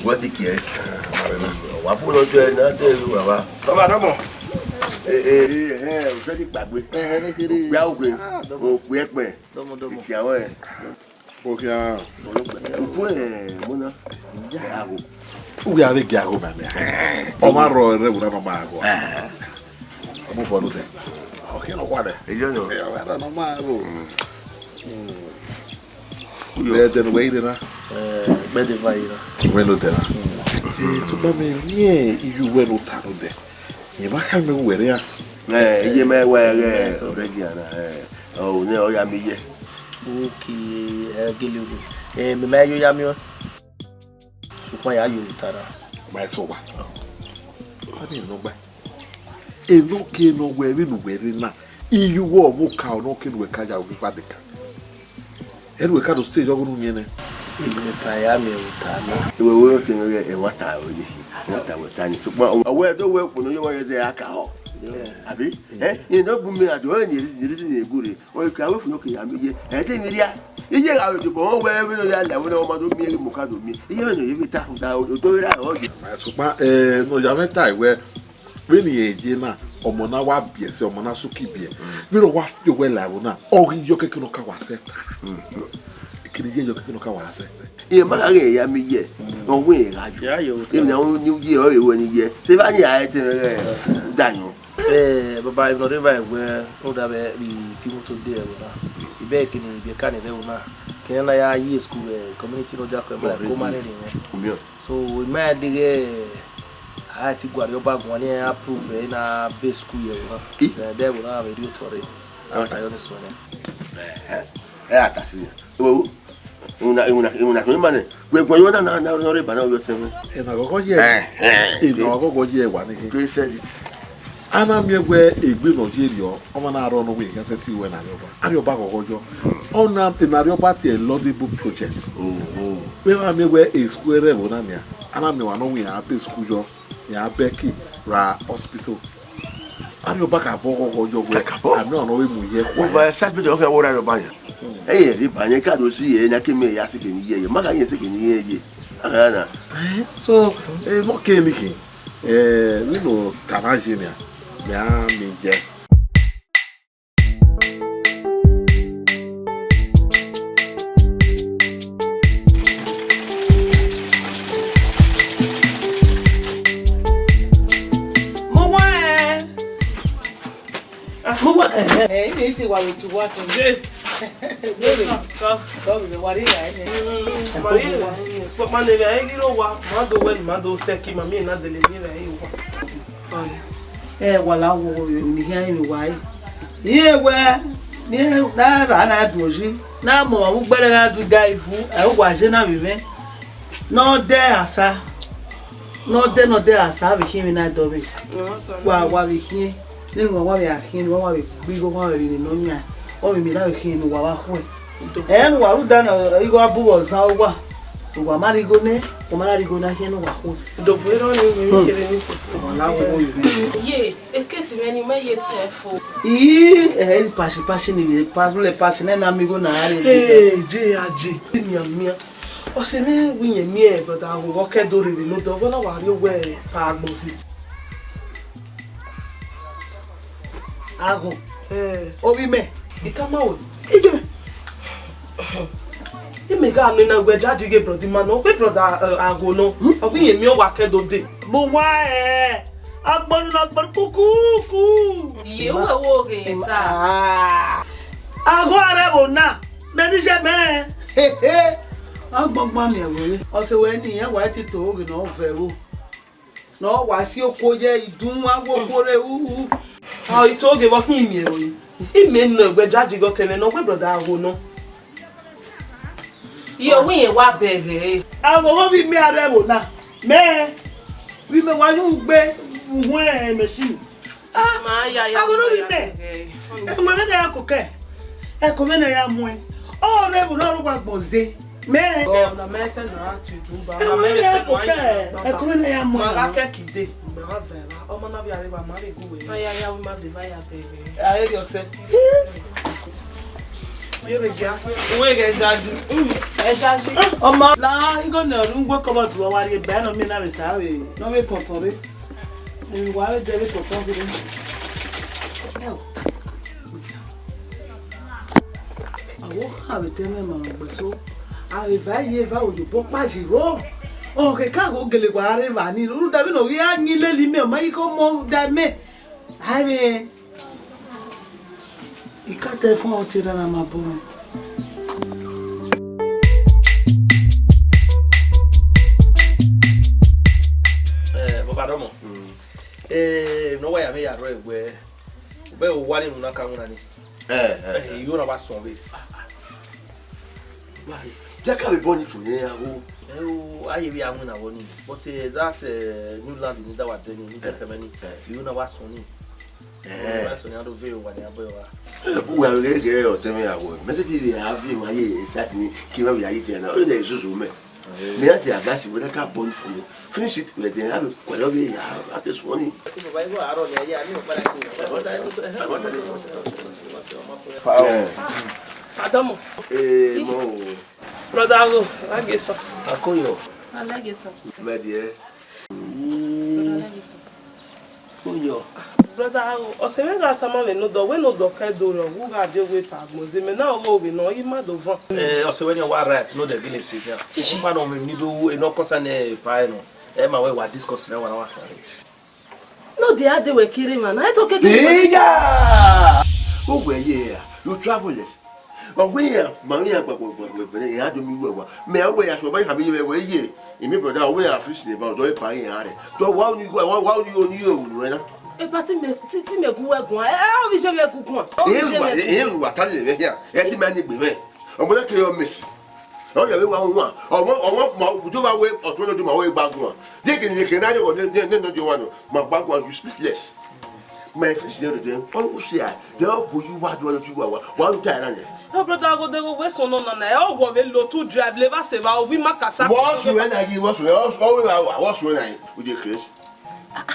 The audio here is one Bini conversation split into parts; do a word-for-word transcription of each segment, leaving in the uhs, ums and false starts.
Wọ́n ti kì í ẹ́. Wà á bú lọ́jọ́ ẹ̀ náà tẹ́ ẹ ló wà wá. Bàbá dọ́mọ̀. Ẹ ẹ ẹ ẹ ọ̀sẹ̀ ti gbàgbé. Ẹ ẹ ní kiri. Òpè àwòkè. Ah, dọ́mọ̀. Òpè ẹ̀pẹ̀. Dọ́mọ̀, dọ́mọ̀. Èsì àwọ̀ ẹ̀. Bókíá. Òpó ẹ̀ mọ́ná. Ìyá àgò. Uwe ave gẹ àgò màmí. Ọ ma rọ ẹrẹ wò náà ma ma àgò. Ọmọ bọ ló dẹ. Ọkẹ lọ wà dẹ. Èyí ọ̀nà. Ẹ wà dẹ nọ ma àgò. Uyo. Ẹ dẹnu wẹ ire na. Ẹ gbẹdẹ va ire. Wẹ ló dẹ na. Ẹ tó bá mi ní ẹ iye wẹ ló ta ló dẹ. Yẹn ma ka mi wẹ rẹ a. Ẹ iye mẹ wẹ ẹ already ana ẹ. Ọ ne ọ ya mi yẹ. Oke, ẹ gele ogo. Ẹ mẹ ma yo ya mi. Sokpan ya yo ta ra. Ma eso wa. Ani no gba. Eno ke nọ wẹ vbene uwẹ rre na, iyuwẹ ọvbokhan ọnọ ke ne uwẹ ka ya ru fadeka. Ẹre uwẹ ka do stage ọghe unu miẹn nẹ. Emwi ne ọ ta ya miẹn vbe ota nẹ. Iwẹ wẹ ke nọ ghe ẹmwata ro ye, ẹmwata wẹ ta ni. Sokpan ọ wẹ do wẹ okhuo ne ọ ye ọmọ ye zẹ a ka họ. Abi? Ẹ, ne ọ bu mẹ ado, ẹ ni ri ni ri ni gure. Ọ ke aro funu ke ya mi ye. Ẹ te mi ria. Iye gha vbe tobọ, ọ wẹ vbene ọ ya la, vbene ọ ma do miẹn, mu ka do miẹn. Iye vbene ọ ye vbe ta, da, o do ra ọ ye. Sokpan, ẹ, ne ọ ya mwẹ ta wẹ, vbene irẹn ye na, ọmọ na wa biẹ sẹ, ọmọ na suki biẹ. Vbene ọ wa fi owẹ la ẹvbo na, ọ ghi yọ keke ne ọ ka wa sẹ ta. Kiri ye yọ keke ne ọ ka wa sẹ ta. Iye ma gha ghe ya mi ye, ọ wẹ gha yo. Ya yo. Iye na ni ye, ọ ye wẹ ni ye. Se ba ni a te, ẹ, da yan. Eh, baba, emwi ne ọ rre evbare wẹ, rhunmwuda vbe vbe film today ẹvbo na, I bẹghe kene ibiẹka ni rre ẹvbo na, kene na ya ye school vbe community ne ọ diakhẹ ma ko ma rẹrẹ mwẹ. So, I ma deghẹ a ti gualọ ọba guan ne iran approve ẹre na be school ye ẹvbo na. Then ẹvbo na vbe rhie otọ rre. A ta yọ ni suẹn nẹ. Ẹ a ta si yan. Iwinna, iwinna, iwinna khin ima nẹ, wẹ guan yo na, na, na, na rre ba na, wẹ tẹn mwẹ. Ena ghọghọ ye, ena ghọghọ ye wa ni khin. Grace said it. A na miẹn wẹ egbe ne ọ ye rriọ, ọmọ na rrọọ ne ọ wẹ ighan sẹtin ruẹ ne Arriọba. Arriọba ghọghọ yọ. Ọ na, ena Arriọba tie laudable project. Vbe ma miẹn wẹ school rre ẹvbo na nian, a na miẹn wa ne ọ wẹ iran be school yọ, iran bẹki ra hospital. Arriọba ka bọ ghọghọ yọ wẹ, a miẹn ọmọ ne ọ vbe mu ye ẹkua. Uva excitement ọ kẹ wẹ Arriọba yan. Ẹ i rre ba yan, ka do si ẹre na ke mẹ ya seke ni ye ye. Ma ka ye seke ni ye ye. A gha na. So, eh, vbọ ke ni khin, eh, vbene ọ ta na ye nian, mẹ a miẹn ye. Mo wa ẹ. Mo wa ẹ, ẹ, ẹ, ẹ ti wa wetu wa tọn. Ye. Ye. Ka. Ka bi wa ri ra ẹ. Mm, ma ri ra ẹ. Papa ne vbe ẹ ghi ro wa, ma do wẹ, ma do sẹ ki ma mi na dele ni ra ẹ wa. Ẹ wa la wo ni hia ni wa ẹ. Iye wẹ, ne na ra na do yi, na mọ wa ugbẹrẹ gha du ga ivu, ẹ wa je na vbe mwẹ. Ne ọ dẹ asa, ne ọ dẹ, ne ọ dẹ asa vbe khian emwi na dọ vbe. Wa, wa vbe khian, ne wa, wa vbe a khian, wa, wa vbe gbe igho, wa vbe rhie ne ọ yan, ọ vbe miẹn na vbe khian ne uwa vbe khuẹ. Ẹ ne uwa rhunmwuda ne igho a bu vbe ọzan uwa, ne uwa ma rhie igho nẹ, wa ma na rhie igho na khian ne uwa khuẹ. Dogbe rọ ni mi kere ni. Wa la wo vbe. Ye, estate mwẹ ni mẹ ye sẹ fo. Ii, ẹ, pashi, pashi ni vbe, pa, lẹ pashi nẹ na mi igho na gha rre. Hey, je a je, mian mian. Ọse mwẹ wẹ irẹn miẹn brother Agho vbe ọ ke do rre vbe ne odẹ, ọ wẹ na wa rrie owẹ pa agbọn ze. Agho. Eh. Ovbi mẹ. I tama wẹ. Iye mẹ. Imẹ gha nọ na wẹ judge ghe brother ima nọ, wẹ brother, eh, Agho nọ. Ọ wẹ irẹn miẹn ọ wa ke do dee. Mo wa ẹ. Agbọnnu na agbọnnu kukuku. Iye wẹ wo ghe ta. Ah. Agho a rre ẹvbo na. Mẹ ni ye mẹ. Agbọngbọn miẹn wẹ. Ọse wẹ ni iran wa ti to oghe ne ọ vẹ ro. Ne ọ wa si okuo ye idun, a wo okuo rre hu. A i to ghe vbe ọ khin miẹn ro. Imẹ nọ wẹ judge ghe ọtẹn mwẹ nọ, wẹ brother Agho nọ. Iye, ọ wẹ irẹn wa bẹghe. Agho vbe imẹ a rre ẹvbo na. Mẹ, vbe imẹ wa yin ugbe, uhuẹn machine. Ah, ma ya ya, Agho vbe imẹ. Ẹmwẹ mwẹ ne ya koko ẹko mwẹ ne ya muẹn. Ọ rre ẹvbo na, ọ rre uwa agbọn ze. Mẹ. Ẹ, ọna mẹ sẹ na tu du ba. Ẹmwẹ mwẹ ne ya koko ẹko mwẹ ne ya muẹn. Ma gha kẹ kide, ma gha vẹ ra. Ọmọ na vbe arre ba ma rre gu wẹ. Ma ya ya, wẹ ma de ba ya bẹghe. A rre ọsẹ. Uwẹ ghẹ jaji. Ẹ jaji. Ọma la igho ne ọ ru ngwe kọbọd wa rrie eba nọ, mẹ na vbe sa vbe nọ vbe tọntọn rre. Emwi wa vbe dẹ vbe tọntọn ghe. Awo kha vbe te mwẹ ma gbẹ so. A vbe va ye va oyobo kpa yi ro. Ọ khe ka gho gele wa rre evba ni. Rhunmwuda vbene ọ ghi ra yin lele imẹ, ọ ma ghi kho mọ da mẹ. A vbe I ka tẹ fun ọtẹn na na ma bọ mwẹ. Eh, baba dọmọ. Eh, ne ọ wa ya mwẹ ya rrọọ wẹ, wẹ owa ni unu na ka winna ni. Eh, eh, Eh, eh. Iyo na wa sọn vbe. Why? Bia ka vbe bọ ni fun ne a wo. Eh, o, a ye vbe a winna vbọ ni. But, eh, that, eh, new land ni da wa dẹ ni, ni dẹ kẹmẹ ni. Eh. Iyo na wa sọn ni. Eh. Wa sọn ni, a do ve owa ni, a bọ wa. Eh, bu wa ghe ghe ọtẹn mwẹ ya wo. Mẹ te ti vbe a ve wa ye sat ni, ki wa vbe a ye tẹ na. O de zuzu mẹ. Mẹ ya te a ga si wẹ ka bọ ni fun. Finish it, wẹ dẹ, a vbe kuẹ lọ vbe ya, a te suẹn ni. Eh. Adọmọ. Eh, mo. Brother Agho, I like it, sir. Akoyo. I like it, sir. My dear. Brother, I like it, sir. Oyo. Brother Agho, ọse mwẹ gha tama mwẹ ne odọ, wẹ ne odọ kẹ do rọ, u gha de wẹ pa agbọn zẹ, mẹ na ọghe ovbi nọ, I ma do van. Eh, ọse wẹ ni wa right, no dey gele se dia. Ishi. Ma no me ni do e no concern e pa e no. E ma wẹ wa discuss na wa na wa kare. No dey ade wẹ kere man, I talk again. Iya! Who were you here? You travelers. Ọ wẹ iran ma mwẹ iran gbagbọgbọ, iran do mi ru ẹwa. Mẹ a wẹ ya sẹ ọba ikhama iye mwẹ wẹ ye, I mean, brother, ọ wẹ iran finish ne ba ọdọ e pa iran rẹ. Dọ wa oni wa wa oni oni yo unu ẹna. E pa ti mẹ ti ti mẹ gu wẹ guan. E o vi je mẹ gu guan. E wa e wa ta le mẹ hia. E ti ma ni gbe mẹ. Ọmọ na ke yọ Messi. Ọ yẹ vbe wa wan. Ọmọ ọmọ ma udo wa wẹ ọtọ do ma wẹ gba guan. De ke ni ke na de wọ ne ne ne de wa no. Ma gba guan, you speechless. My fish dey there. All who say I, they all go you wa do you wa wa. Wa lu ta na ne. Your brother go dey go wẹ sọn nọ na na. Ọ wọ vbe lo tu drive le va se va o wi ma kasa. Wọ su ẹ na yi, wọ su ẹ, ọ wẹ wa wa, wọ su ẹ na yi. U dey craze.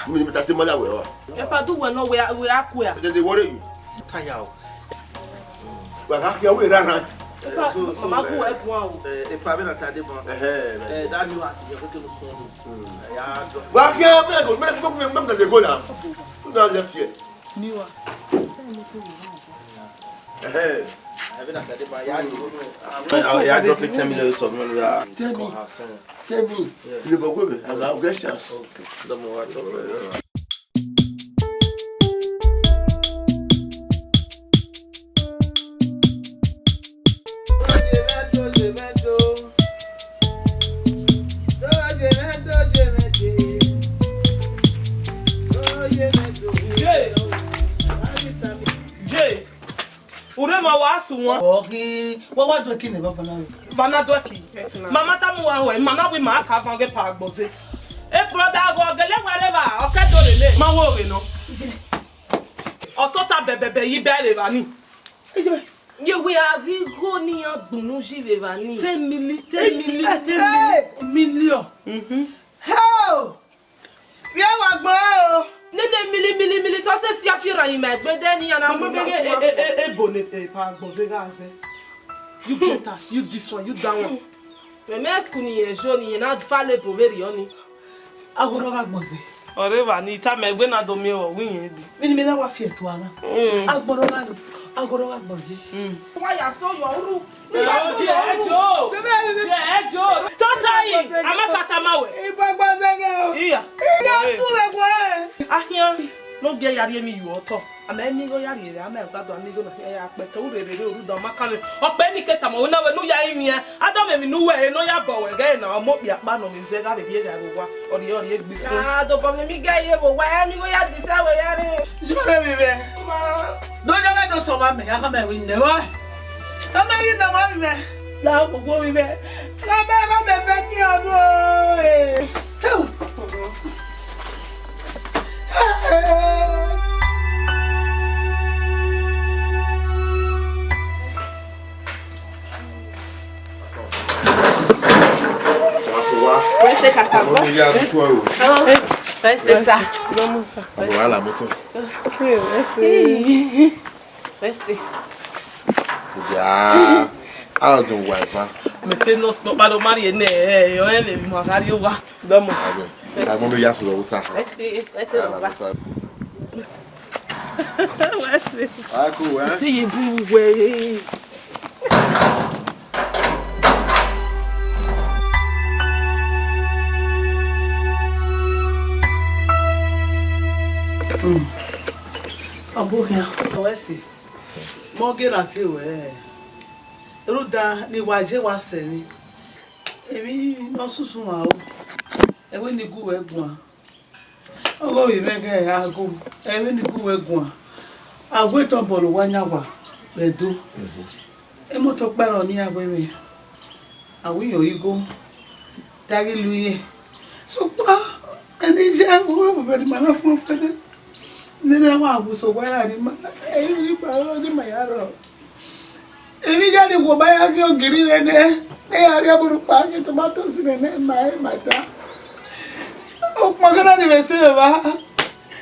Mi ni bẹta se mọ la wẹ wa. Epa du wẹ nọ wẹ wẹ a kue a. They dey worry you. Taya o. Wa ka kia we ra rant. Epa, mama gu ẹ guan o. Eh, epa, me na ta de mọ. Eh, eh, eh, that new house, you go to the sun. Wa ke me go, me go, me, me, me dey go now. Who don left here? New house. Eh. I, I drop a ten million to me. Tell me. Tell me. Yes. You go go, I go get chance. Okay. Don't worry. Jay! Jay! Urhe ma wa su wọn. Ọ ghi, wa wa duẹ ki ne baba na re. Ba na duẹ ki. Mama ta mu wa hẹ, ma na wi ma ka van ghe pa agbọze. E brother go gele wa re va, ọ ke do lele. Ma wo ghe nọ. Ọ tota bẹbẹbẹ yi bẹre va ni. Ye we a ghi gho ne iran gbunu yi vbe evba ni. Ten milli, ten milli, ten milli. Million. Mhm. Hell! Vbe wa gbẹn o. Nene milli, milli, milli, te ọ te si afiẹn ra yi ma egbe de ne iran na mu. Mama, e, e, e, e, ebo ne, e, pa agbọn ze gha zẹ. You get us, you this one, you that one. Mẹ mẹ school ni yẹn jo ni yẹn na fa lebo vberriọ ni. Aghọrọ gha gbọnze. Ọre evba ni tama ẹgbe na do miẹn vbe ọghe iyẹn dee. Vbene imẹ na wa fi ẹtua na. Mm. Agbọrọ gha, agbọrọ gha gbọnze. Mm. Wa ya so yọ ru. Eh, oh, dear, eh, Joe. Dear, eh, Joe. Tota yi, ama kata ma wẹ. Iya. Iya, su vbe wẹ. Ahian, no gie ya rhie emwi yu otọ. A ma eni igho ya rhie, a ma gba do a ma igho na hia ya kpẹtẹ, u rherhe rre, u rhunmwuda ọ ma kan mwẹ. Ọ kpẹ ni ke tama wẹ na wẹ ne u ya rinmwian, a da mwẹ emwi ne u wẹ ẹre ne ọ ya bọ wẹ ẹghẹ na, ọmọ okpia kpa nọ mwẹ zẹ gha rhe rhie gha vbe owa, ọ rhie, ọ rhie gbe isan. Ah, dobọ mwẹ emwi gẹ ye vbe owa, eni igho ya disa wẹ ya rre. Yọrọ emwi mwẹ. Ma. Do ya gha do sẹ ọmwa mẹ, a khama ẹvbo nẹ ruẹ. Khama ẹvbo nẹ ruẹ. La gbogbo emwi mwẹ. Khama, khama ẹvbo ki ọdọ. Where's the car, bro? Where's the car? Wàhálà mọ́tò. Mercy. Ya, a dun wa eva. Mẹ te nọ sọ kpado ma rhie nẹ, ẹ, ọ rẹn vbe emwi ma gha rrie owa. Dọmọ. Agbọn, agbọn ne ya sọrọ vbe ota. Wẹ se, wẹ se, baba. Wẹ se. A ko wẹ. Ti ye bu wẹ. Ọbokhian, wẹ se. Mọ ghe na tie wẹ, rhunmwuda ne wa ye wa sẹ emwi, emwi ne ọ susu ma o, ẹvbo ne I gu wẹ guan. Ọghe ovbi mwẹ ghẹ a go, ẹvbo ne I gu wẹ guan. A wẹ tọn bọlọ owa yan wa vbe Ẹdo. Emọtọ ọkpa rọ ne iran wẹ mwẹ, a wẹ iyẹn ọre igho, te a ghi lu iye. Sokpan, ẹne iye ẹvbo vbe ma na fọn fẹdẹ. Nene wa wu so wẹ ra ni ma, ẹi ri ma rọ ni ma ya rọ. Emwi iye ni wo ma ya ghi ogiri rre nẹ, ne ya ghi ẹburukpa ghi tomatoes nene ma e ma da. Ukpọn ghe na ni vbe se evba,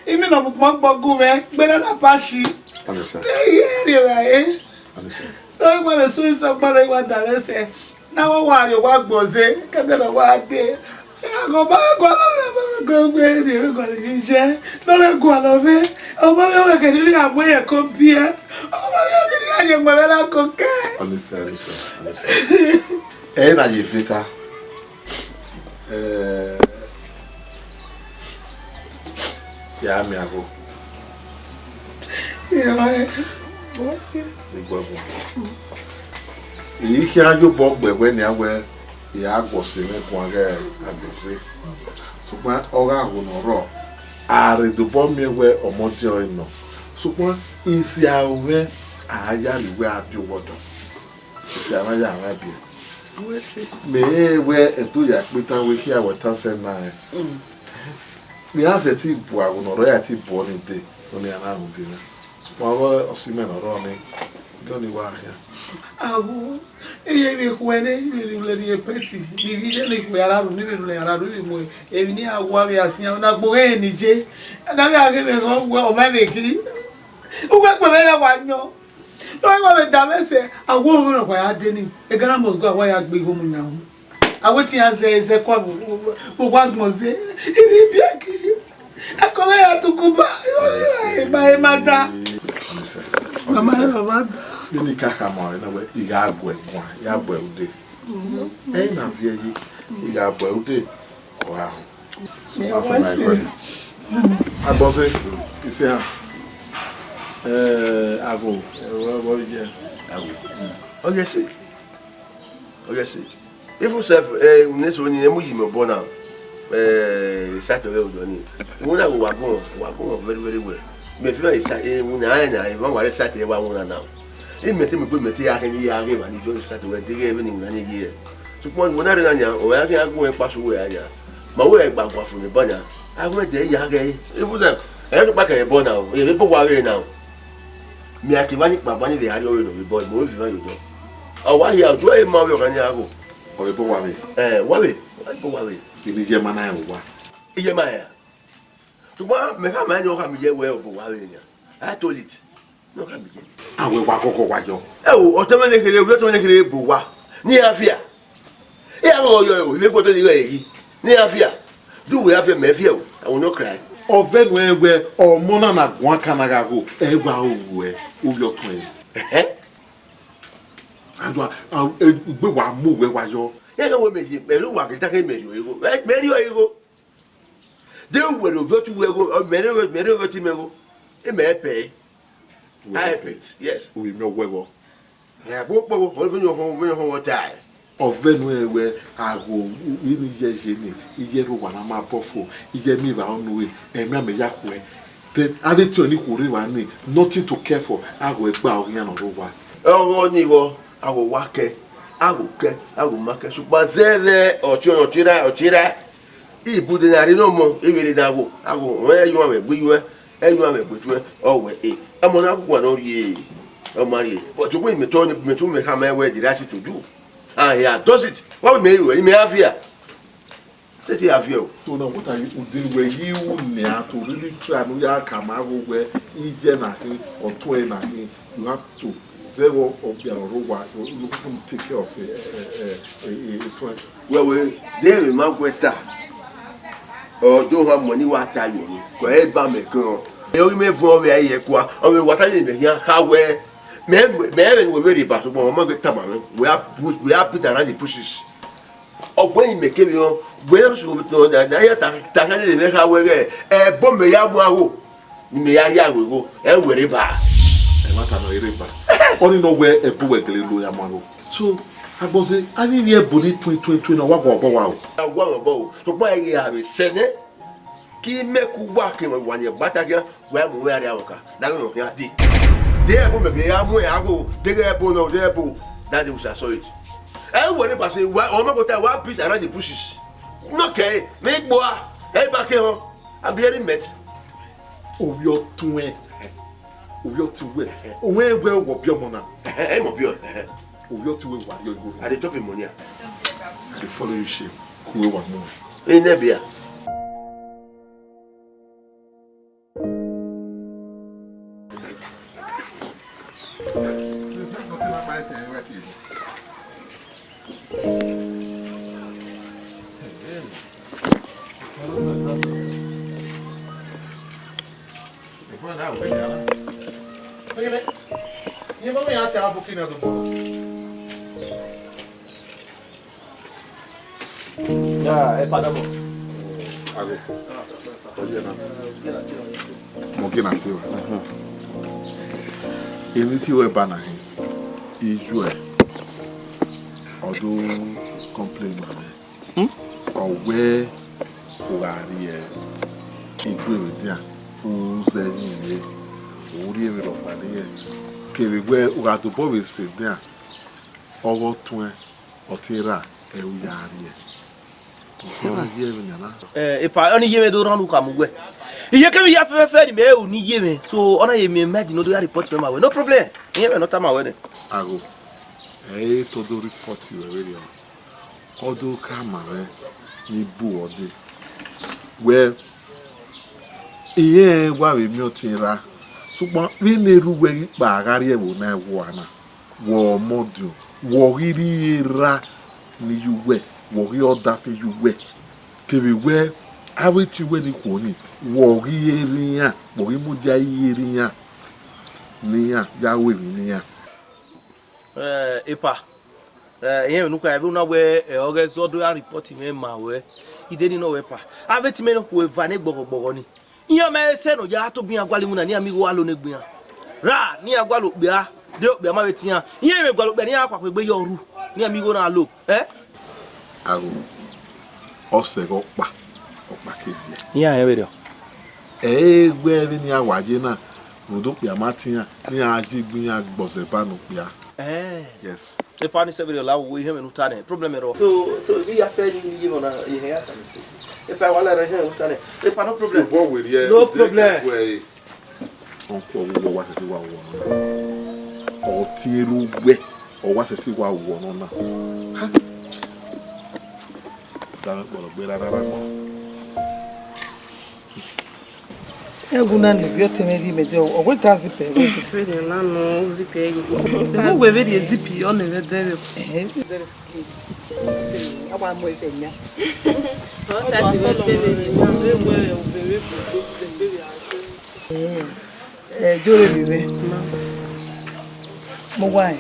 imina ọmukpọn gbọ gu mwẹ, gbe na na pa shi. Understand. Te iye rri evbare. Understand. Ọ wa vbe sẹ isẹ ọkpa, ọ wa da vbe sẹ. Na wa wa rrie owa gbọnzẹ, kẹdẹ ne ọ wa dee. Aghọba vbe gualọ mwẹ, ọba vbe gualọ mwẹ, rhie vbe gualọ emwi iye, ne ọ vbe gualọ mwẹ, ọba mwẹ ọvbe kẹdẹ rhie a mu ẹre ko biẹ, ọba mwẹ ọghe rhie a ye mu ẹmwẹ na ko kẹ. Ọnisa, ọnisa, ọnisa. Ẹ na ye veta. Eh, ya miẹn avbo. Iran, what's it? Igbagbo. I khian ye obọ gbe wẹ nian wẹ, I ra gu ọse mwẹ guan ghe agbọn ẹse. Sokpan ọ gha ho ne ọ rrọọ, a rhe dobọ miẹn wẹ ọmọdiọn ọre nọ. Sokpan isiaro mwẹ a ya rrie wẹ a biẹ owọdọ. Isiaro mwẹ ya mwẹ biẹ. Wẹ se. Mẹ rẹn wẹ ẹdẹ ya kpe tan wẹ khian wẹ tan sẹ na rẹn. Mm. Mẹ ra sẹtin bu aro ne ọ rrọọ, ya te bu ọnii dee, ọnii a na rhunmwuda na. Sokpan ọghe ọse mwẹ ne ọ rrọọ nii, iran ni wa khian. Awo, iye vbe khuẹ nẹ, I vbe rhie ulẹ rrie pẹti, ne I vbe iye ne I khuẹ a ra ru, ne I vbe rhie ulẹ a ra ru, I vbe mu emwi ne iran wa vbe a siẹn, na gbe oghe ne I ye. Na vbe a ghe vbe ghe wẹ, ọ ma vbe khin. Uwẹ gbe mwẹ ya wa yọn. Ne ọ wa vbe da mwẹ sẹ, awo mwẹ ne ọ wa ya dee nii, egana must go, a wa ya gbe igho mu yan ru. A wẹ te iran zẹ ẹzẹ kua vbe owa agbọn ẹse, I rhie ibiẹki. Ẹko mwẹ ya tuku ba, I ma, I ma da. Mama, I ma da. Vbene I ka khama ruẹ na wẹ, I gha gu ẹ guan, I gha bu ẹ ude. Ẹ i na viẹ yi, I gha bu ẹ ude, ọ gha họn. Agbọn ẹse, I sẹ ha. Eh, ago, ẹ, wẹ, wẹ, yeah. Ago. Oh, yes, sir. Oh, yes, sir. Even self, eh, ne so ni emu yi me obọ na. Eh, sat we odo ni. Won na wa go, wa go very, very well. Me feel like sat, eh, won na, na, e wa wa sat e wa won na now. E me te me go, me te ya ke ni ya ke ma ni jo sat we de ke ni na ni ye. Sokpan won na re na nia, o ya ke agu e pa so we aya. Ma we gba gua fun ni ba na. A we de ya ke. Even self, e to pa ke bo na o. E bo wa we na o. Me a ke wa ni kpa ba ni vbe a rrie ọre nọ vbe bọọ, mo vbe ivan ye odọ. Ọ wa hia, otu ẹre ma vbe ọghan ni a gho. Ọ vbe bọ wa vbe? Ẹ, wa vbe, wa vbe bọ wa vbe. Kene iye ma na rẹn owa? Iye ma ya. Sokpan mẹ khama ẹn ne ọ khama iye wẹ ọ bọ wa vbe nian. I told it. Ne ọ khama iye. Awẹ wa kọkọ wa yọ. Ẹ o, ọtẹn mwẹ ne kherhe, ovbi ọtẹn mwẹ ne kherhe bọ wa. Ne iran fia. Iran vbe ọyọ o, ivbi ẹguọtọ ni ghe ẹre yi. Ne iran fia. Do we have a mafia o? I will not cry. Ọ vẹ nuẹn wẹ ọmọ na na guan kan na gha gho, ẹ wa ru ẹ, ovbi ọtẹn ẹre. Ẹhẹn. Adua, a, e, ugbe wa mu wẹ wa yọ. Iran ghe wẹ mẹ ye, mẹ rre uwa ghe ta khe mẹ rrie ọre igho. Ẹ, mẹ rrie ọre igho. De uwẹ rre ovbi ọtẹn uwẹ igho, ọ, mẹ rre, mẹ rre ovbi ọtẹn mẹ igho. Imẹ pẹ. Wẹ I pẹ. Repeat, yes. Uwẹ mẹ wẹ igho. Ẹ, vbe ukpogho, vbe iyọnhọn, vbe iyọnhọn wẹ ta ẹre. Ọ vẹ nuẹn wẹ agho, vbene iye ye ni, iye rre owa na ma bọ fo, iye ni vbe aro nuẹn, ẹmwẹ amẹ ya khuẹ. Then, a vbe tiọn ni khuo rre evba ni, nothing to care for, agho ẹgba ọghe iran nọ rre owa. Ọghe ọnii igho, agho wa kẹ, agho kẹ, agho ma kẹ, sokpan zẹ vbe ọtiọnrẹn, ọtierha, ọtierha, ibude ne a rre ne ọmọ, e vbe rre ne agho, agho, ẹ i yu amwẹ egbe iyuẹ, ẹ i yu amwẹ egbe etuẹ, ọ wẹ e. Ọmọ na guan ne ọ rrie, ọ ma rrie. But ugbẹn mẹ tọ, mẹ tọ, mẹ khama ẹn wẹ the right thing to do. And he has done it. Wa vbe mẹ ru ẹre, imẹ ra fia. Te te a viẹ o. So now, what are you doing where you now to really try no ya kama go where iye na khin, ọtẹn ẹre na khin? You have to Zẹ vbe ọbian ọre uwa, you, you take care of, eh, eh, eh, eh, eh, etuẹn. Wẹ wẹ, de emwi ma guẹ ta, ọ do ha mu ẹn ne I wa ta ye unu, kọ ẹ ba mẹ kẹn. Ẹ, ọ ghi mẹ vuọn vbe ẹ ye kua, ọ vbe wa ta ye mẹ khian kha wẹ, mẹ, mẹ, mẹ, wẹ vbe rhie ba, sokpan ọ ma gbe tama mwẹ, we are bu-, we are beat around the bushes. Ọ wẹ ne imẹ kevbe rẹn, wẹ ne ọ sẹ na, na ya ta, ta kha ne mẹ kha wẹ ghẹ, ẹbo mẹ ya mu agho, ne imẹ ya rrie agho igho, ẹ wẹ rre ba. Ẹmwata nọ i rre ba. Ọnii nọ wẹ ẹbo wẹ gele lo ya mu agho. So, Agbọnze, a ghi rhie ẹbo ni tuẹn, tuẹn, tuẹn na, wa guan obọ wa o. A guan obọ o, sokpan ẹ ghi a vbe sẹ nẹ, ke imẹ ku wa ke wa yan gba ta khian, wa mu mwẹ rrie ọka, na ghi nọ khian dee. De ẹbo mẹ ghi ya mu agho, deghẹ ẹbo nọ, de ẹbo, that day we shall saw it. Ẹ wẹ rre ba sẹ, wa, ọ ma kota, wa beat around the bushes. Nọ kẹ, mẹ gbo a, ẹ ba ke họn, I'm hearing met. Ovbi ọtuẹn, ovbi ọtẹn uwẹ, owẹ wẹ wọ biẹ ọmọ na. Ẹ mọ biẹ. Ovbi ọtẹn uwẹ wa rrie igho. I dey top him money. I dey follow you shame. Ku wẹ wa mu. Ẹ nẹ bia. Ya, ẹ padà bọ̀. Aro. Ọyẹ na. Mọ gina ti wa. Eni ti wẹ ba na hin. Iju ẹ. Ọ do complain ma nẹ. Ọ wẹ u gha rrie idu emwi dian, u zẹ yi rre, u rrie emwi rhọkpa ne irẹn. Kevbe wẹ u gha dobọ vbe sẹ dian, ọghe ọtuẹn, ọ te ra, ẹ u ya rrie. Ẹ na ye ẹmwẹ nian na. Eh, epa, ọnii ye mwẹ do rhan unu khama uwẹ. Iyeke mwẹ ya fẹfẹfẹ ne imẹ ru ne I ye mwẹ. So, ọ na ye miẹn mẹ di ne ọ do ya report mwẹ ma wẹ. No problem. Iye mwẹ ne ọ tama wẹ nẹ. Agho, ẹ i re te ọ do report wẹ vberriọ. Ọ do khama mwẹ ne I bu uwẹ dee. Wẹ, irẹn wa vbe miẹn ọtẹn ra. Sokpan vbene erha uwẹ ghi kpa gha rrie ẹvbo na ẹvbo na, wẹ ọmọdiọn, wẹ ọ ghi rhie erha ni ye uwẹ, wẹ ọ ghi ọdafe ye uwẹ. Kevbe wẹ, avbe eti uwẹ ni khuo ni, wẹ ọ ghi rhie erha iran, wẹ ọ ghi mudia rhie erha iran, ne iran ya ru emwi ne iran. Eh, epa, eh, irẹn vbe ne u kha, vbe u na wẹ, eh, ọghe ẹzọ do ya report mwẹ ma wẹ, I de ni nọ wẹ epa. Avbe eti mwẹ ne khuo eva ne gbọghọgbọghọ ni. Iran ma sẹ ne ọ ya tobọ iran gualọ iwinna ne iran miẹn igho gha lo ne egbe iran. Ra ne iran gualọ okpia, de okpia ma vbe te iran. Iran vbe gualọ okpia ne iran khuakhua egbe ye ọrhu, ne iran miẹn igho na lo. Eh? Agho, ọ sẹ ghe ọkpa, ọkpa ke viẹ. Iran rẹn vberriọ. Ẹ i re wẹ vbene iran wa ye na, rhunmwuda okpia ma te iran, ne iran je gbe iran gbe ọzẹba ne okpia. Eh. Yes. Epa ni sẹ vberriọ la wo, ihe mwẹ ne u ta nẹ, problem ẹre. So, so, vbe I ya fẹ ne I ye mwẹ na, ihe ya sa mi se. Epa, wa la rẹ ihe mwẹ ne u ta nẹ. Epa, no problem. Football wẹ rhie, no problem. Ọkọ vbe uwẹ wa sẹtin wa wọ nọ na. Ọ tie ru wẹ, ọ wa sẹtin wa wọ nọ na. Ha! Dame kpọlọ gbe rara ra gbọn. Ẹgu na ne ovbi ọtẹn mwẹ rhie mẹ dee, ọ wẹ ta zip ẹre. Vberriọ na nọ, zip ẹre. Ẹgu wẹ vberriọ zip, ọ nọ vbe dẹrẹ. Ẹhẹn. A wa mu ẹsẹ yan. Ọ ta ti vbe dẹrẹ. Ẹhẹn. Ẹ, Jovbe vbe mwẹ. Mo wa rẹn.